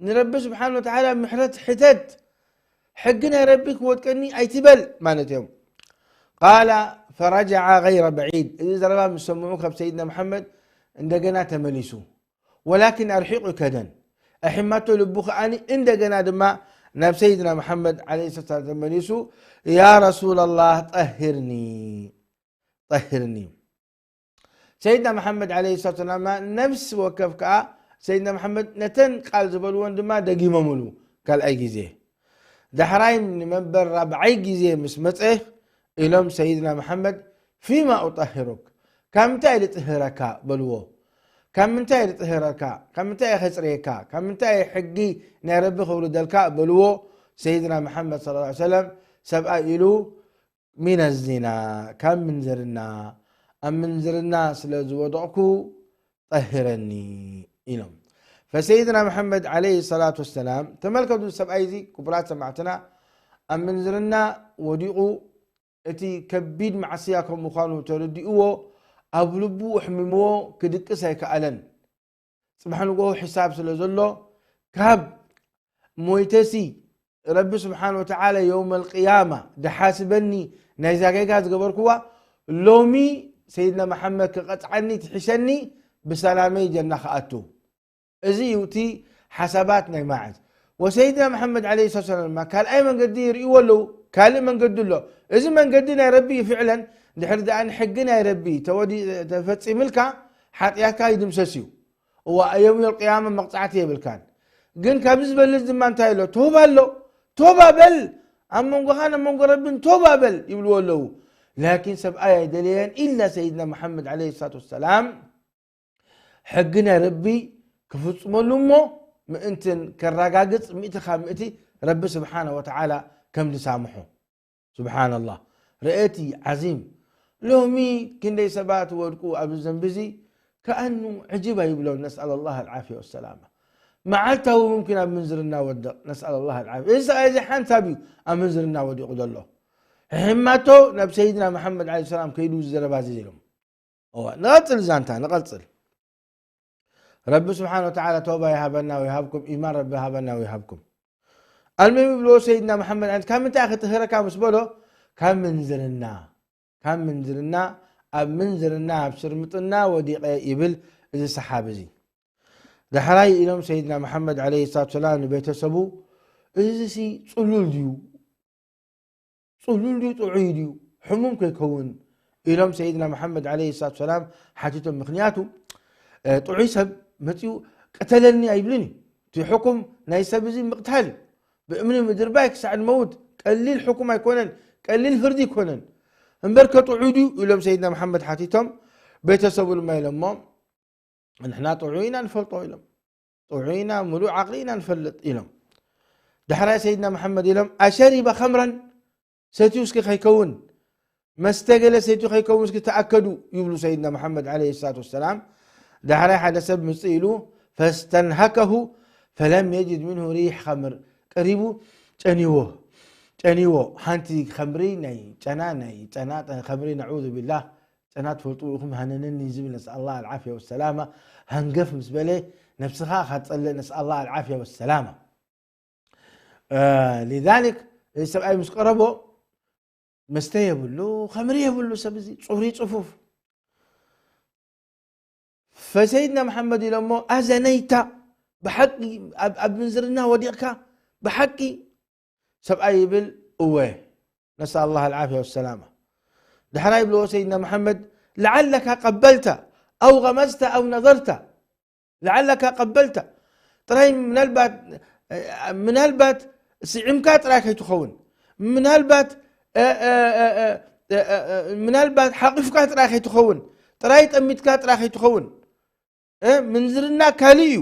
ንረቢ ስብሓን ወተዓላ ምሕረት ሕተት፣ ሕጊ ናይ ረቢ ክወድቀኒ ኣይትበል ማለት እዮም። ቃለ ፈረጀዐ ገይረ በዒድ። እዚ ዘረባ ምስ ሰምዑ ካብ ሰይድና መሓመድ እንደገና ተመሊሱ። ወላኪን ኣርሒቑ ይከደን። ኣሒማቶ ልቡ ከኣኒ እንደገና ድማ ናብ ሰይድና መሓመድ ዐለይሂ ሰላም ተመሊሱ፣ ያ ረሱለላህ ጠሂርኒ፣ ጠሂርኒ። ሰይድና መሓመድ ዐለይሂ ሰላቱ ወሰላም ነፍሲ ወከፍ ከኣ ሰይድና መሓመድ ነተን ቃል ዝበልዎን ድማ ደጊሞምሉ ካልኣይ ግዜ። ዳሕራይ ንመንበር ራብዓይ ግዜ ምስ መጸ ኢሎም ሰይድና መሓመድ ፊማ ኡጠሂሩክ፣ ካብ ምንታይ ልጥህረካ በልዎ። ካብ ምንታይ ልጥህረካ፣ ካብ ምንታይ ከጽርየካ፣ ካብ ምንታይ ሕጊ ናይ ረቢ ከውርደልካ በልዎ። ሰይድና መሓመድ ሰለላሁ ዐለይሂ ወሰለም ሰብኣይ ኢሉ ሚነ ዚና፣ ካብ ምንዝርና፣ ኣብ ምንዝርና ስለ ዝወደቕኩ ጠህረኒ ኢሎም። ፈሰይድና መሓመድ ዐለይሂ ሰላቱ ወሰላም፣ ተመልከቱ ሰብኣይ እዚ፣ ክቡራት ሰማዕትና፣ ኣብ ምንዝርና ወዲቑ፣ እቲ ከቢድ ማዕስያ ከም ምዃኑ ተረዲእዎ፣ ኣብ ልቡ ኣሕሚምዎ ክድቅስ ኣይከኣለን። ጽባሕ ንግሆ ሕሳብ ስለ ዘሎ፣ ካብ ሞይተሲ ረቢ ስብሓን ወተዓላ የውመል ቅያማ ድሓስበኒ ናይዛ ጌጋ ዝገበርኩዋ፣ ሎሚ ሰይድና መሓመድ ክቐጽዓኒ ትሕሸኒ፣ ብሰላመይ ጀና ክኣቱ። እዚ እዩ እቲ ሓሳባት ናይ ማዓዝ። ወሰይድና መሓመድ ዐለይሂ ሰላም ድማ ካልኣይ መንገዲ ይርእይዎ ኣለዉ። ካልእ መንገዲ ኣሎ። እዚ መንገዲ ናይ ረቢ እዩ ፍዕለን። ድሕሪ ደኣ ንሕጊ ናይ ረቢ ተወዲ-፣ ተፈጺምልካ ሓጢኣትካ ይድምሰስ እዩ። እዋ፣ ዮም የውመል ቅያማ መቕጻዕቲ የብልካን። ግን ካብዚ ዝበልጽ ድማ እንታይ ኣሎ? ቶባ ኣሎ። ቶባ በል፣ ኣብ መንጎኻን ኣብ መንጎ ረብን ቶባ በል ይብልዎ ኣለዉ። ላኪን ሰብኣይ ኣይደለየን ኢላ ሰይድና መሓመድ ዐለይሂ ሰላቱ ወሰላም ሕጊ ናይ ረቢ ክፍጽመሉ እሞ ምእንትን ከረጋግጽ ሚእቲ ካብ ሚእቲ ረቢ ስብሓነ ወተዓላ ከም ዝሳምሖ። ስብሓንላህ፣ ርእየቲ ዓዚም። ሎሚ ክንደይ ሰባት ወድቁ ኣብዚ ዘንቢ እዚ፣ ከኣኑ ዕጅብ ኣይብሎም። ነስኣል ኣላህ ኣልዓፍያ ወሰላማ። መዓልታዊ ሙምኪን ኣብ ምንዝርና ወድቕ። ነስኣል ኣላህ ኣልዓፍያ። እዚ ሰብኣይ እዚ ሓንሳብ እዩ ኣብ ምንዝርና ወዲቑ ዘሎ። ሕማቶ ናብ ሰይድና መሓመድ ዓለይሂ ሰላም ከይዱ እዚ ዘረባ እዚ ኢሎም። እዋ፣ ንቐጽል ዛንታ፣ ንቐጽል። ረቢ ስብሓን ወተዓላ ተውባ ይሃበና ወይሃብኩም፣ ኢማን ረቢ ይሃበና ወይሃብኩም። ኣልሙሂም ይብልዎ ሰይድና መሓመድ ዓሊ፣ ካብ ምንታይ ክጥህረካ ምስ በሎ፣ ካብ ምንዝርና፣ ካብ ምንዝርና፣ ኣብ ምንዝርና፣ ኣብ ስርምጥና ወዲቐ ይብል እዚ ሰሓቢ እዚ። ዳሕራይ ኢሎም ሰይድና መሓመድ ዓለይሂ ሰላቱ ሰላም ንቤተሰቡ፣ እዚ ሲ ጽሉል ድዩ? ጽሉል ድዩ ጥዑይ ድዩ? ሕሙም ከይከውን ኢሎም ሰይድና መሓመድ ዓለይሂ ሰላቱ ሰላም ሓቲቶም። ምኽንያቱ፣ እ፣ ጥዑይ ሰብ መጺኡ ቅተለኒ ኣይብልን እዩ። እቲ ሕኩም ናይ ሰብ እዚ ምቕታል እዩ። ብእምኒ ምድርባይ ክሳዕ ንመውት ቀሊል ሕኩም ኣይኮነን፣ ቀሊል ፍርዲ ኣይኮነን። እምበርከ ጥዑይ ድዩ ኢሎም ሰይድና መሓመድ ሓቲቶም። ቤተሰቡ ድማ ኢሎሞ፣ ንሕና ጥዑይ ኢና ንፈልጦ ኢሎም። ጥዑይ ኢና፣ ምሉእ ዓቕሊ ኢና ንፈልጥ ኢሎም። ዳሕራይ ሰይድና መሓመድ ኢሎም፣ ኣሸሪበ ኸምረን፣ ሰትዩ እስኪ ከይከውን፣ መስተ ገለ ሰትዩ ከይከውን እስኪ ተኣከዱ ይብሉ ሰይድና መሓመድ ዓለይሂ ሰላቱ ወሰላም። ዳሕራይ ሓደ ሰብ ምጽእ ኢሉ፣ ፈስተንሃከሁ ፈለም የጅድ ምንሁ ሪሕ ኸምር። ቀሪቡ ጨንዎ፣ ጨንዎ። ሓንቲ ኸምሪ ናይ ጨና፣ ናይ ጨና ኸምሪ፣ ነዑዙ ቢላህ፣ ጨና ትፈልጡ ኢኹም፣ ሃነነኒ ዝብል፣ ነስኣላህ ኣልዓፍያ ወሰላማ። ሃንገፍ ምስ በለ ነብስኻ ኢኻ ትጸልእ፣ ነስኣላህ ኣልዓፍያ ወሰላማ። እ፣ ሊዛሊክ እዚ ሰብኣይ ምስ ቀረቦ መስተ የብሉ፣ ኸምሪ የብሉ፣ ሰብ እዚ ጽሩይ ጽፉፍ። ፈሰይድና መሓመድ ኢሎሞ፣ ኣዘነይታ፣ ብሓቂ ኣብ፣ ኣብ ምንዝርና ወዲቕካ፣ ብሓቂ ሰብኣይ ይብል፣ እወ፣ ነስኣል ኣላህ ኣልዓፍያ ወሰላማ። ዳሕራይ ይብልዎ ሰይድና መሓመድ፣ ለዓለካ ቀበልተ ኣው ገመዝተ ኣው ነዘርተ። ለዓለካ ቀበልተ። ጥራይ ምናልባት፣ ምናልባት ስዒምካ ጥራይ ከይትኸውን። ምናልባት፣ እ፣ እ፣ ምናልባት ሓቂፍካ ጥራይ ከይትኸውን። ጥራይ ጠሚትካ ጥራይ ከይትኸውን። እ፣ ምንዝርና ካልእ እዩ።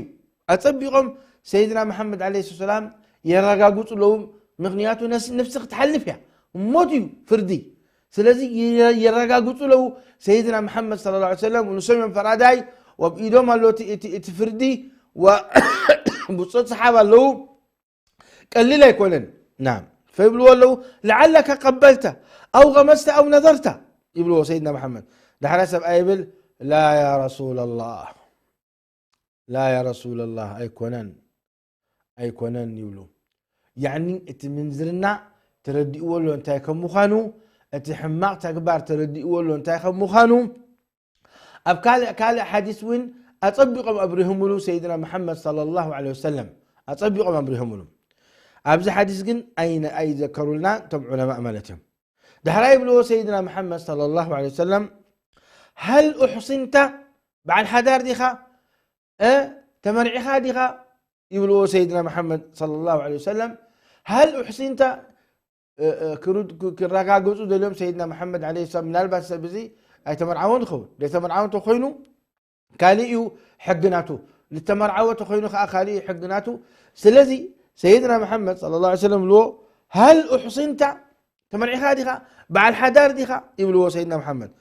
ኣጸቢቖም ሰይድና መሓመድ ዓለይሂ ሰላም የረጋግጹ ኣለዉ። ምኽንያቱ ነስ-፣ ነፍሲ ክትሓልፍ እያ፣ ሞት እዩ ፍርዲ። ስለዚ የ-፣ የረጋግጹ ኣለዉ። ሰይድና መሓመድ ሰለላሁ ዐለይሂ ወሰለም ንሶም እዮም ፈራዳይ፣ ወብ ኢዶም ኣሎ እቲ፣ እቲ፣ እቲ ፍርዲ፣ ወ-፣ ብጾት ሰሓብ ኣለዉ። ቀሊል ኣይኮነን። ናም። ፈይብልዎ ኣለዉ፣ "ለዓለከ ቀበልተ ኣው ገመዝተ ኣው ነዘርተ" ይብልዎ ሰይድና መሓመድ። ዳሕራ ሰብኣይ ይብል፣ "ላ ያ ረሱለላህ፣ ላ ያ ረሱለላህ፣ ኣይኮነን፣ ኣይኮነን" ይብሉ። ያዕኒ እቲ ምንዝርና ተረዲእዎ ኣሎ እንታይ ከም ምዃኑ፣ እቲ ሕማቕ ተግባር ተረዲእዎ ኣሎ እንታይ ከም ምዃኑ፣ ኣብ ካልእ፣ ካልእ ሓዲስ እውን ኣጸቢቖም ኣብሪሆምሉ ሰይድና መሓመድ ሰለላሁ ዐለይሂ ወሰለም፣ ኣጸቢቖም ኣብሪሆምሉ። ኣብዚ ሓዲስ ግን ኣይነ-፣ ኣይዘከሩልና እቶም ዑለማእ ማለት እዮም። ዳሕራይ ይብልዎ ሰይድና መሓመድ ሰለላሁ ዐለይሂ ወሰለም፣ "ሀል ኡሕሲንተ፣ በዓል ሓዳር ዲኻ? እ፣ ተመርዒኻ ዲኻ?" ይብልዎ ሰይድና መሓመድ ሰለላሁ ዐለይሂ ወሰለም። "ሀል ኡሕሲንተ?" እ፣ እ፣ ክርድ-፣ ክ-፣ ክረጋገጹ ደልዮም ሰይድና መሓመድ ዓለይሂ ሰላም፣ ምናልባት ሰብ እዚ ኣይተመርዓወን ይኸውን። ዘይተመርዓወ እንተኾይኑ፣ ካልእ እዩ ሕጊ ናቱ። ዝተመርዓወ እንተኾይኑ ከዓ፣ ካልእ እዩ ሕጊ ናቱ። ስለዚ፣ ሰይድና መሓመድ ሰለላሁ ዐለይሂ ወሰለም ዝብልዎ፣ "ሀል ኡሕሲንተ? ተመርዒኻ ዲኻ? በዓል ሓዳር ዲኻ?" ይብልዎ ሰይድና መሓመድ።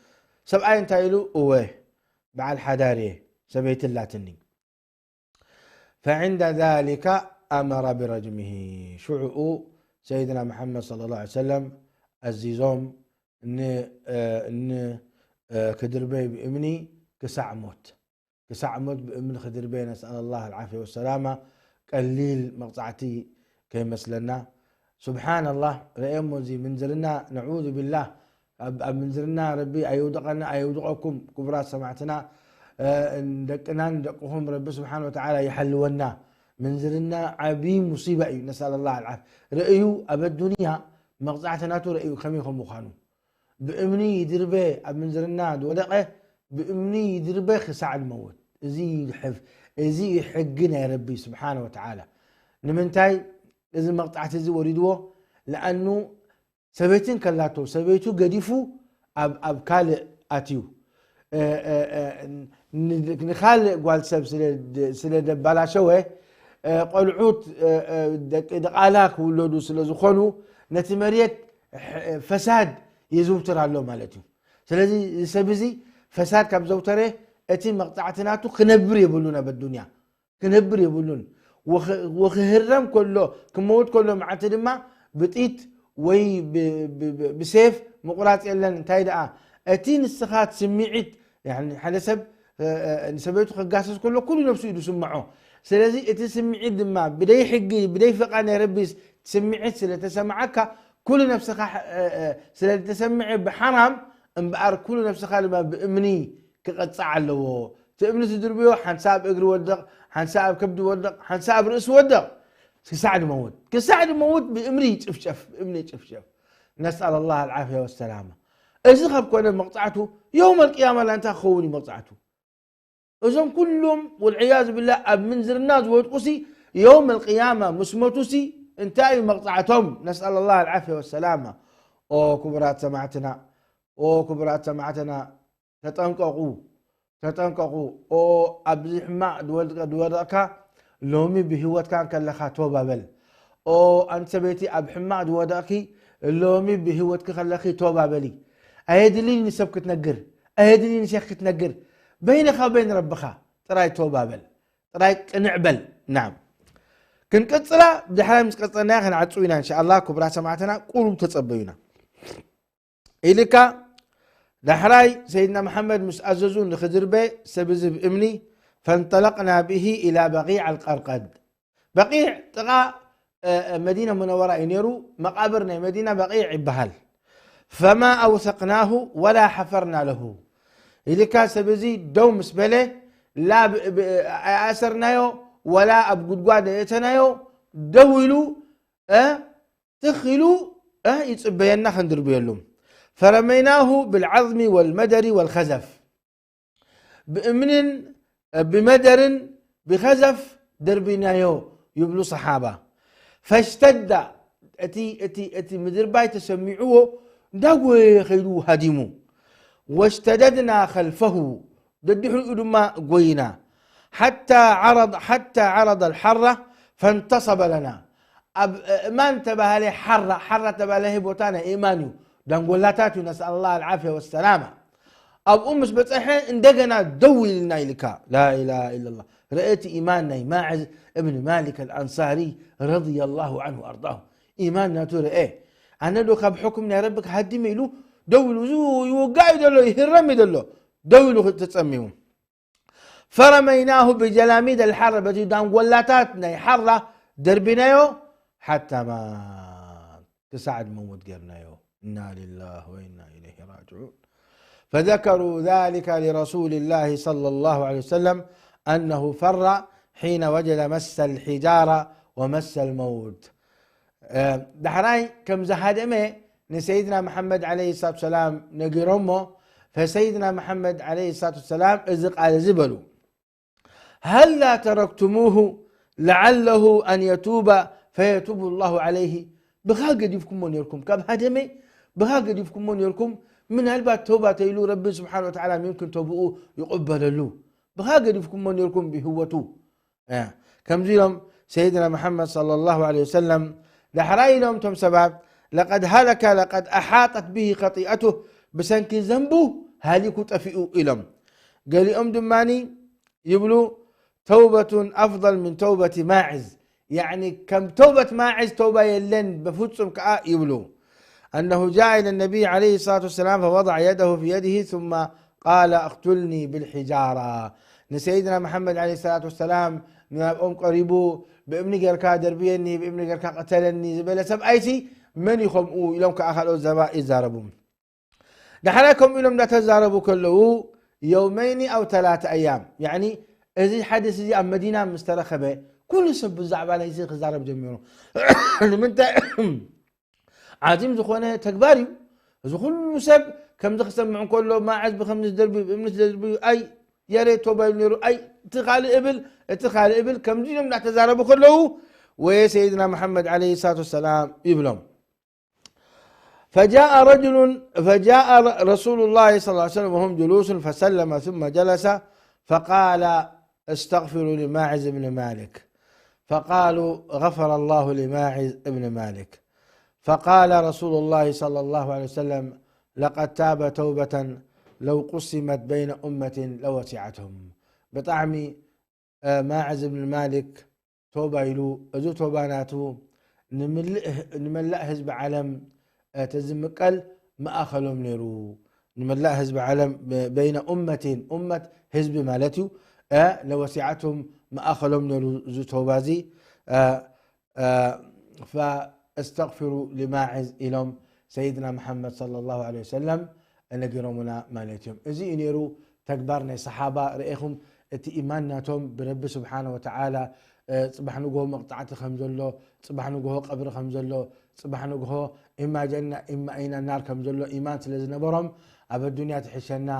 ሰብኣይ እንታይ ኢሉ? "እወ፣ በዓል ሓዳር እየ፣ ሰበይቲ ኣላትኒ።" فعند ذلك أمر برجمه። ሽዑኡ ሰይድና መሓመድ ሰለላሁ ዐለይሂ ወሰለም ኣዚዞም ን-፣ እ፣ ን-፣ እ፣ ክድርበይ ብእምኒ ክሳዕ ሞት፣ ክሳዕ ሞት ብእምኒ ክድርበይ፣ ነስኣል ኣላህ ኣልዓፍያ ወሰላማ፣ ቀሊል መቕጻዕቲ ከይመስለና። ሱብሓነላህ፣ ረእየሞ እዚ ምንዝርና፣ ነዑዙ ቢላህ፣ ኣብ፣ ኣብ ምንዝርና ረቢ ኣየውድቐና፣ ኣየውድቐኩም ክቡራት ሰማዕትና። እ፣ ንደቅናን ንደቅኹም ረቢ ስብሓነ ወተዓላ ይሓልወና። ምንዝርና ዓብዪ ሙሲባ እዩ፣ ነስኣል ኣላህ ኣልዓፍ። ረእዩ ኣብ ኣዱንያ መቕጻዕቲ ናቱ ረእዩ ከመይ ከም ምዃኑ። ብእምኒ ይድርበ ኣብ ምንዝርና ዝወደቐ፣ ብእምኒ ይድርበ ክሳዕ ዝመውት። እዚ እዩ ሕፍ-፣ እዚ እዩ ሕጊ ናይ ረቢ ስብሓነ ወተዓላ። ንምንታይ እዚ መቕጻዕቲ እዚ ወሪድዎ? ለኣኑ ሰበይቲ እንከላቶ፣ ሰበይቱ ገዲፉ ኣብ፣ ኣብ ካልእ ኣትዩ፣ እ፣ እ፣ እ፣ ን-፣ ንኻልእ ጓል ሰብ ስለ ድ-፣ ስለ ደባላሸወ፣ እ፣ ቆልዑት፣ እ፣ እ፣ ደቂ ድቓላ ክውለዱ ስለ ዝኾኑ፣ ነቲ መሬት ሕ-፣ ፈሳድ የዝውትር ኣሎ ማለት እዩ። ስለዚ እዚ ሰብ እዚ ፈሳድ ካብ ዘውተረ፣ እቲ መቕጻዕቲ ናቱ ክነብር የብሉን ኣብ ኣዱንያ። ክነብር የብሉን። ወኽ-፣ ወኽህረም ከሎ፣ ክመውት ከሎ መዓልቲ ድማ ብጢት ወይ ብ-፣ ብ-፣ ብ-፣ ብሴፍ ምቑራጽ የለን። እንታይ ደኣ፣ እቲ ንስኻ ስምዒት፣ ያኒ ሓደ ሰብ፣ እ፣ እ፣ ንሰበይቱ ክጋሰስ ከሎ ኩሉ ነብሱ እዩ ዝስምዖ። ስለዚ እቲ ስምዒት ድማ ብደይ ሕጊ፣ ብደይ ፍቓድ ናይ ረቢ ስምዒት ስለ ተሰምዓካ፣ ኩሉ ነብስኻ፣ እ፣ እ፣ ስለ ዝተሰምዐ ብሓራም እምበኣር ኩሉ ነብስኻ ድማ ብእምኒ ክቐጻዕ ኣለዎ። እቲ እምኒ ትድርብዮ፣ ሓንሳ ኣብ እግሪ ወድቕ፣ ሓንሳ ኣብ ከብዲ ወድቕ፣ ሓንሳ ኣብ ርእሲ ወድቕ። ክሳዕ ድመውት፣ ክሳዕ ድመውት ብእምኒ ይጭፍጨፍ፣ ብእምኒ ይጭፍጨፍ። ነስኣል ኣላህ ኣልዓፍያ ወሰላማ። እዚ ካብ ኮነ መቕጻዕቱ፣ የውም ኣልቅያማ ላ እንታይ ክኸውን እዩ መቕጻዕቱ? እዞም ኩሎም ወልዕያዙ ቢላህ ኣብ ምንዝርና ዝወድቁሲ፣ የውም ኣልቅያማ ምስ መቱሲ፣ እንታይ እዩ መቕጻዕቶም? ነስኣል ኣላህ ኣልዓፍያ ወሰላማ። ኦ ክቡራት ሰማዕትና፣ ኦ ክቡራት ሰማዕትና፣ ተጠንቀቑ፣ ተጠንቀቑ። ኦ ኣብዚ ሕማቕ ዝወድቀ-፣ ዝወደቕካ፣ ሎሚ ብህይወትካ እንከለኻ ቶባ በል። ኦ ኣንቲ ሰበይቲ ኣብ ሕማቕ ዝወደቕኪ፣ ሎሚ ብህይወትኪ ከለኺ ቶባ በሊ። ኣየድልይን ንሰብ ክትነግር፣ ኣየድልይን ንሸኽ ክትነግር። በይንኻ በይን ረብኻ ጥራይ ቶባ በል፣ ጥራይ ቅንዕ በል። ናም። ክንቅጽላ፣ ብድሕራይ ምስ ቀጸልናያ ክንዓጽው ኢና፣ እንሻኣላህ። ክቡራት ሰማዕትና፣ ቁሩብ ተጸበዩና። ኢልካ ዳሕራይ ሰይድና መሓመድ ምስ ኣዘዙ ንኽድርበ ሰብ እዚ ብእምኒ፣ ፈንጠለቅና ብሂ ኢላ በቂዕ ኣልቀርቀድ። በቂዕ ጥቓ፣ እ፣ እ፣ መዲና ሙነወራ እዩ ነይሩ። መቃብር ናይ መዲና በቂዕ ይበሃል። ፈማ ኣውሰቅናሁ ወላ ሓፈርና ለሁ። ኢልካ ሰብ እዚ ደው ምስ በለ ላ ብ-፣ ብ-፣ ኣይኣሰርናዮ ወላ ኣብ ጉድጓድ ኣየእተናዮ። ደው ኢሉ፣ እ፣ ትኽ ኢሉ፣ እ፣ ይጽበየና ክንድርብየሉ። ፈረመይናሁ ብልዓዝሚ ወልመደሪ ወልኸዘፍ። ብእምንን፣ እ፣ ብመደርን ብኸዘፍ ደርቢናዮ ይብሉ ሰሓባ። ፈሽተዳ፣ እቲ፣ እቲ፣ እቲ ምድርባይ ተሰሚዕዎ እንዳጎየ ኸይዱ ሃዲሙ። ወሽተደድና ኸልፈሁ፣ ደድሕሪኡ ድማ ጎይና። حتى عرض حتى عرض الحرة فانتصب لنا. ኣብ እማን ተባሃለ ሓራ፣ ሓራ ተባሃለ ቦታ ናይ እማን እዩ። ዳንጎላታት እዩ፣ نسأل الله العافية والسلامة። ኣብኡ ምስ በፀሐ እንደገና ደው ኢልና ኢልካ። لا إله إلا الله። ረእቲ ኢማን ናይ ማዕዝ እብን ማሊክ ኣልኣንሳሪ ረዲየላሁ ዐንሁ ኣርዳሁ። ኢማን ናቱ ረአ። ኣነ ዶ ካብ ሕኩም ናይ ረቢ ክሃድም ኢሉ ደው ኢሉ፣ እዚ ይወጋእ እዩ ዘሎ፣ ይህረም እዩ ዘሎ። ደው ኢሉ ተፀሚሙ። فرميناه بجلاميد الحرة، በቲ ዳንጎላታት ናይ ሓራ ደርቢናዮ፣ حتى مات، ክሳዕ ዝመውት ጌርናዮ። إنا لله وإنا إليه راجعون. فذكروا ذلك لرسول الله صلى الله عليه وسلم أنه فر حين وجد مس الحجارة ومس الموت. ዳሕራይ ከም ዝሃደመ ንሰይድና መሓመድ ዓለይሂ ሰላቱ ሰላም ነጊሮሞ። ፈሰይድና መሓመድ ዓለይሂ ሰላቱ ሰላም እዚ ቃል እዚ በሉ፣ هلا تركتموه لعله أن يتوب فيتوب الله عليه؟ ብኻ ገዲፍኩሞ ኔርኩም፣ ካብ ሃደመ ብኻ ገዲፍኩሞ ኔርኩም፣ ምናልባት ተውባ ተይሉ ረቢ ስብሓን ወተዓላ ሚምክን ተብኡ ይቕበለሉ። ብኻ ገዲፍኩሞ ኔርኩም ብህወቱ። ከምዚ ኢሎም ሰይድና መሓመድ ሰለላሁ ዐለይሂ ወሰለም። ዳሕራይ ኢሎም እቶም ሰባት፣ لقد هلك لقد أحاطت به خطيئته، ብሰንኪ ዘንቡ ሃሊኩ ጠፊኡ ኢሎም። ገሊኦም ድማ ይብሉ፣ توبة أفضل من توبة ماعز، ያዕኒ ከም ተውበት ማዕዝ ተውባ የለን በፍጹም ከኣ ይብሉ። أنه جاء إلى النبي عليه الصلاة والسلام فوضع يده في يده ثم قال اقتلني بالحجارة። ንሰይድና መሓመድ ዓለይሂ ሰላቱ ወሰላም ናብኦም ቀሪቡ፣ ብእምኒ ጌርካ ደርብየኒ፣ ብእምኒ ጌርካ ቅተለኒ ዝበለ ሰብኣይሲ መን እዩ ከምኡ ኢሎም ከኣ ካልኦት ዘባ ይዛረቡ። ዳሕራይ ከምኡ ኢሎም እንዳተዛረቡ ከለዉ፣ የውመይኒ ኣው ተላተ ኣያም፣ ያዕኒ እዚ ሓዲስ እዚ ኣብ መዲና ምስ ተረኸበ፣ ኩሉ ሰብ ብዛዕባ ናይዚ ክዛረብ ጀሚሩ። ንምንታይ? ዓዚም ዝኾነ ተግባር እዩ። እዚ ኩሉ ሰብ ከምዚ ክሰምዕ እንከሎ፣ ማዕዝ ብከምዚ ዝደርቢ፣ ብእምኒ ዝደርቢ፣ ኣይ የሬ ቶባ ኢሉ ነይሩ፣ ኣይ እቲ ካልእ እብል፣ እቲ ካልእ እብል፣ ከምዚ ኢሎም እንዳተዛረቡ ከለዉ፣ ወየ ሰይድና መሓመድ ዓለይሂ ሰላቱ ወሰላም ይብሎም። فجاء رجل، فجاء رسول الله صلى الله عليه وسلم وهم جلوس فسلم ثم جلس فقال: استغفروا لماعز بن مالك. فقالوا: غفر الله لماعز بن مالك. فقال رسول الله صلى الله عليه وسلم: لقد تاب توبة لو قسمت بين أمة لوسعتهم. ብጣዕሚ ማዕዝ ብን ማሊክ ቶባ ኢሉ፣ እዚ ቶባ ናቱ ንምልእ-፣ ንመላእ ህዝቢ ዓለም ተዝምቀል መኣኸሎም ነይሩ። ንመላእ ህዝቢ ዓለም፣ በይነ ኡመቲን፣ ኡመት ህዝቢ ማለት እዩ፣ ለወሲዓቱም መኣኸሎም ነይሩ እዚ ቶባ እዚ። ፈእስተግፊሩ ሊማዕዝ ኢሎም ሰይድና መሓመድ ሰለላሁ ዐለይሂ ወሰለም ነጊሮምና ማለት እዮም። እዚ እዩ ነይሩ ተግባር ናይ ሰሓባ። ርኤኹም እቲ ኢማን ናቶም ብረቢ ስብሓነ ወተዓላ፣ እ፣ ጽባሕ ንግሆ መቕጻዕቲ ከም ዘሎ፣ ጽባሕ ንግሆ ቀብሪ ከም ዘሎ፣ ጽባሕ ንግሆ ኢማ ጀና ኢማ ኢና ናር ከም ዘሎ ኢማን ስለ ዝነበሮም፣ ኣብ ኣዱንያ ትሕሸና፣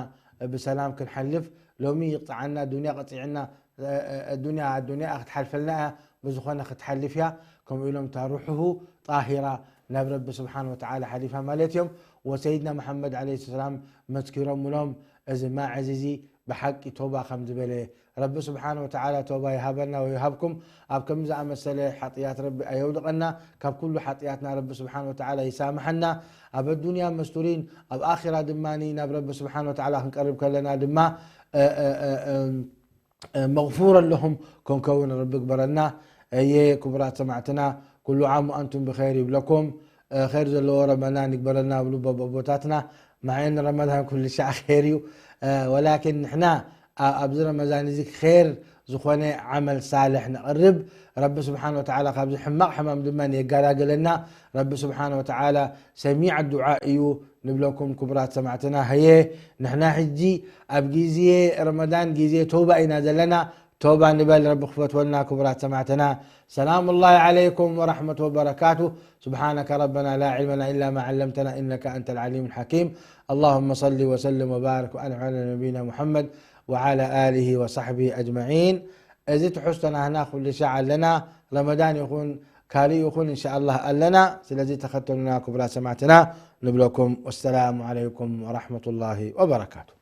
ብሰላም ክንሓልፍ፣ ሎሚ ይቕጽዓና፣ ዱንያ ቀጺዕና፣ እ፣ እ፣ ኣዱንያ፣ ኣዱንያ ክትሓልፈልና እያ፣ ብዝኾነ ክትሓልፍ እያ። ከምኡ ኢሎም እታ ሩሑሁ ጣሂራ ናብ ረቢ ስብሓን ወተዓላ ሓሊፋ ማለት እዮም። ወሰይድና መሓመድ ዓለይሂ ሰላም መስኪሮምሎም፣ እዚ ማዕዝ እዚ ብሓቂ ቶባ ከም ዝበለ። ረቢ ስብሓን ወተዓላ ቶባ ይሃበና ወይሃብኩም። ኣብ ከም ዝኣመሰለ ሓጥያት ረቢ ኣየውድቐና። ካብ ኩሉ ሓጥያትና ረቢ ስብሓን ወተዓላ ይሳምሓና። ኣብ ኣዱንያ መስቱሪን ኣብ ኣኺራ ድማ ናብ ረቢ ስብሓን ወተዓላ ክንቀርብ ከለና ድማ፣ እ፣ እ፣ እ፣ እ፣ መغفور لهم ክንከውን ረቢ ግበረና። እየ ክቡራት ሰማዕትና፣ ኩሉ ዓም ኣንቱም ብኸይር ይብለኩም። ኸይር ዘለዎ ረመዳን ይግበረልና ብሉ ኣቦታትና። ማዕን ረመዳን ኩሉ ሻዕ ኸይር እዩ። ወላኪን ንሕና ኣ-፣ ኣብዚ ረመዳን እዚ ኸይር ዝኾነ ዓመል ሳልሕ ነቕርብ። ረቢ ስብሓን ወተዓላ ካብዚ ሕማቕ ሕማም ድማ የጋላግለና። ረቢ ስብሓን ወተዓላ ሰሚዕ ዱዓ እዩ። ንብለኩም ክቡራት ሰማዕትና፣ ሀየ ንሕና ሕጂ ኣብ ግዜ ረመዳን ግዜ ተውባ ኢና ዘለና። ተውባ ንበል፣ ረቢ ክፈትወልና። ክቡራት ሰማዕትና፣ ሰላሙ ላሂ ዓለይኩም ወረሕመቱ ወበረካቱ። سبحانك ربنا لا علم لنا إلا ما علمتنا إنك أنت العليم الحكيم. اللهم صل وسلم وبارك وأنعم على نبينا محمد وعلى آله وصحبه أجمعين. እዚ ትሕዝቶ ናህና ኩሉ ሻዕ ኣለና። ረመዳን ይኹን ካልእ ይኹን እንሻኣላህ ኣለና። ስለዚ ተኸተሉና ክቡራት ሰማዕትና ንብለኩም። ወሰላሙ ዓለይኩም ወረሕመቱላሂ ወበረካቱ።